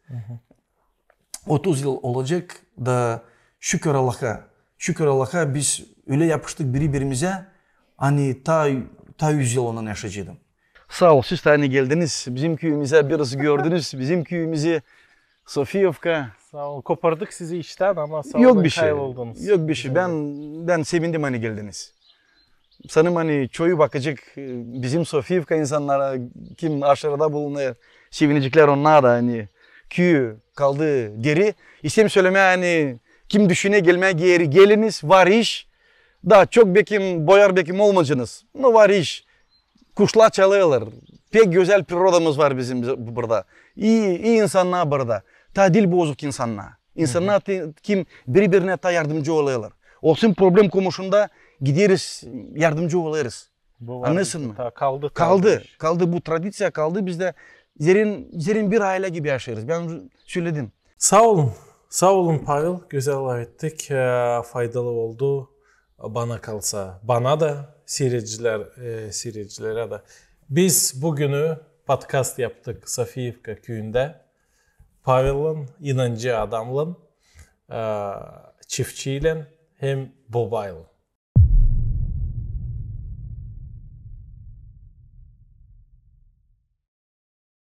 Otuz yıl olacek, da şükür Allaha, şükür Allaha, biz ölä yapıştık biri-birimizä, ani taa, taa üz yıl onunnan yaşayaceydım. Saa ol, siz dä ani geldiniz bizim küüyümüzä, biraz gördünüz bizim küüyümüzü, Sofiyevka. Saa ol, kopardık sizi iştän, ama saa olun, kayboldunuz. Yok bir şey. Bän, bän sevindim, ani geldiniz. Sanêrım, ani çoyu bakacek, e, bizim Sofiyevka insannara, kim aşırıda bulunêr, sevineceklär onnar da, ani küü kaldı deri. İsteerim sölemää, ani kim düşüner gelmää geeri, geliniz, var iş. Da çok bekim boyar, bekim olmayacanız. No var iş. Kuşlar çalêrlar. Pek gözäl prirodamız var bizim burada. İi, ii insannar burada. Taa diil bozuk insannar. İnsannar, te-, kim biri-birinä taa yardımcı olêrlar. Olsun problem komuşunda gideriz, yardımcı olêrız. Annêêrsın mı? Kaldı, kaldı bu tradiţiya, kaldı bizdä. Zerä, zerä bir aylä gibi yaşêêrız. Bän söledim. Saa olun. Saa olun, Pavel. Gözäl lafettik. E, faydalı oldu. Bana kalsa, bana da, siiredicilär, e, siiredicilerä dä. Biz bu günü podkast yaptık Sofiyevka küüyündä. Pavellan, inancı adamlan, e, çiftçiylän. hem Bobaylı.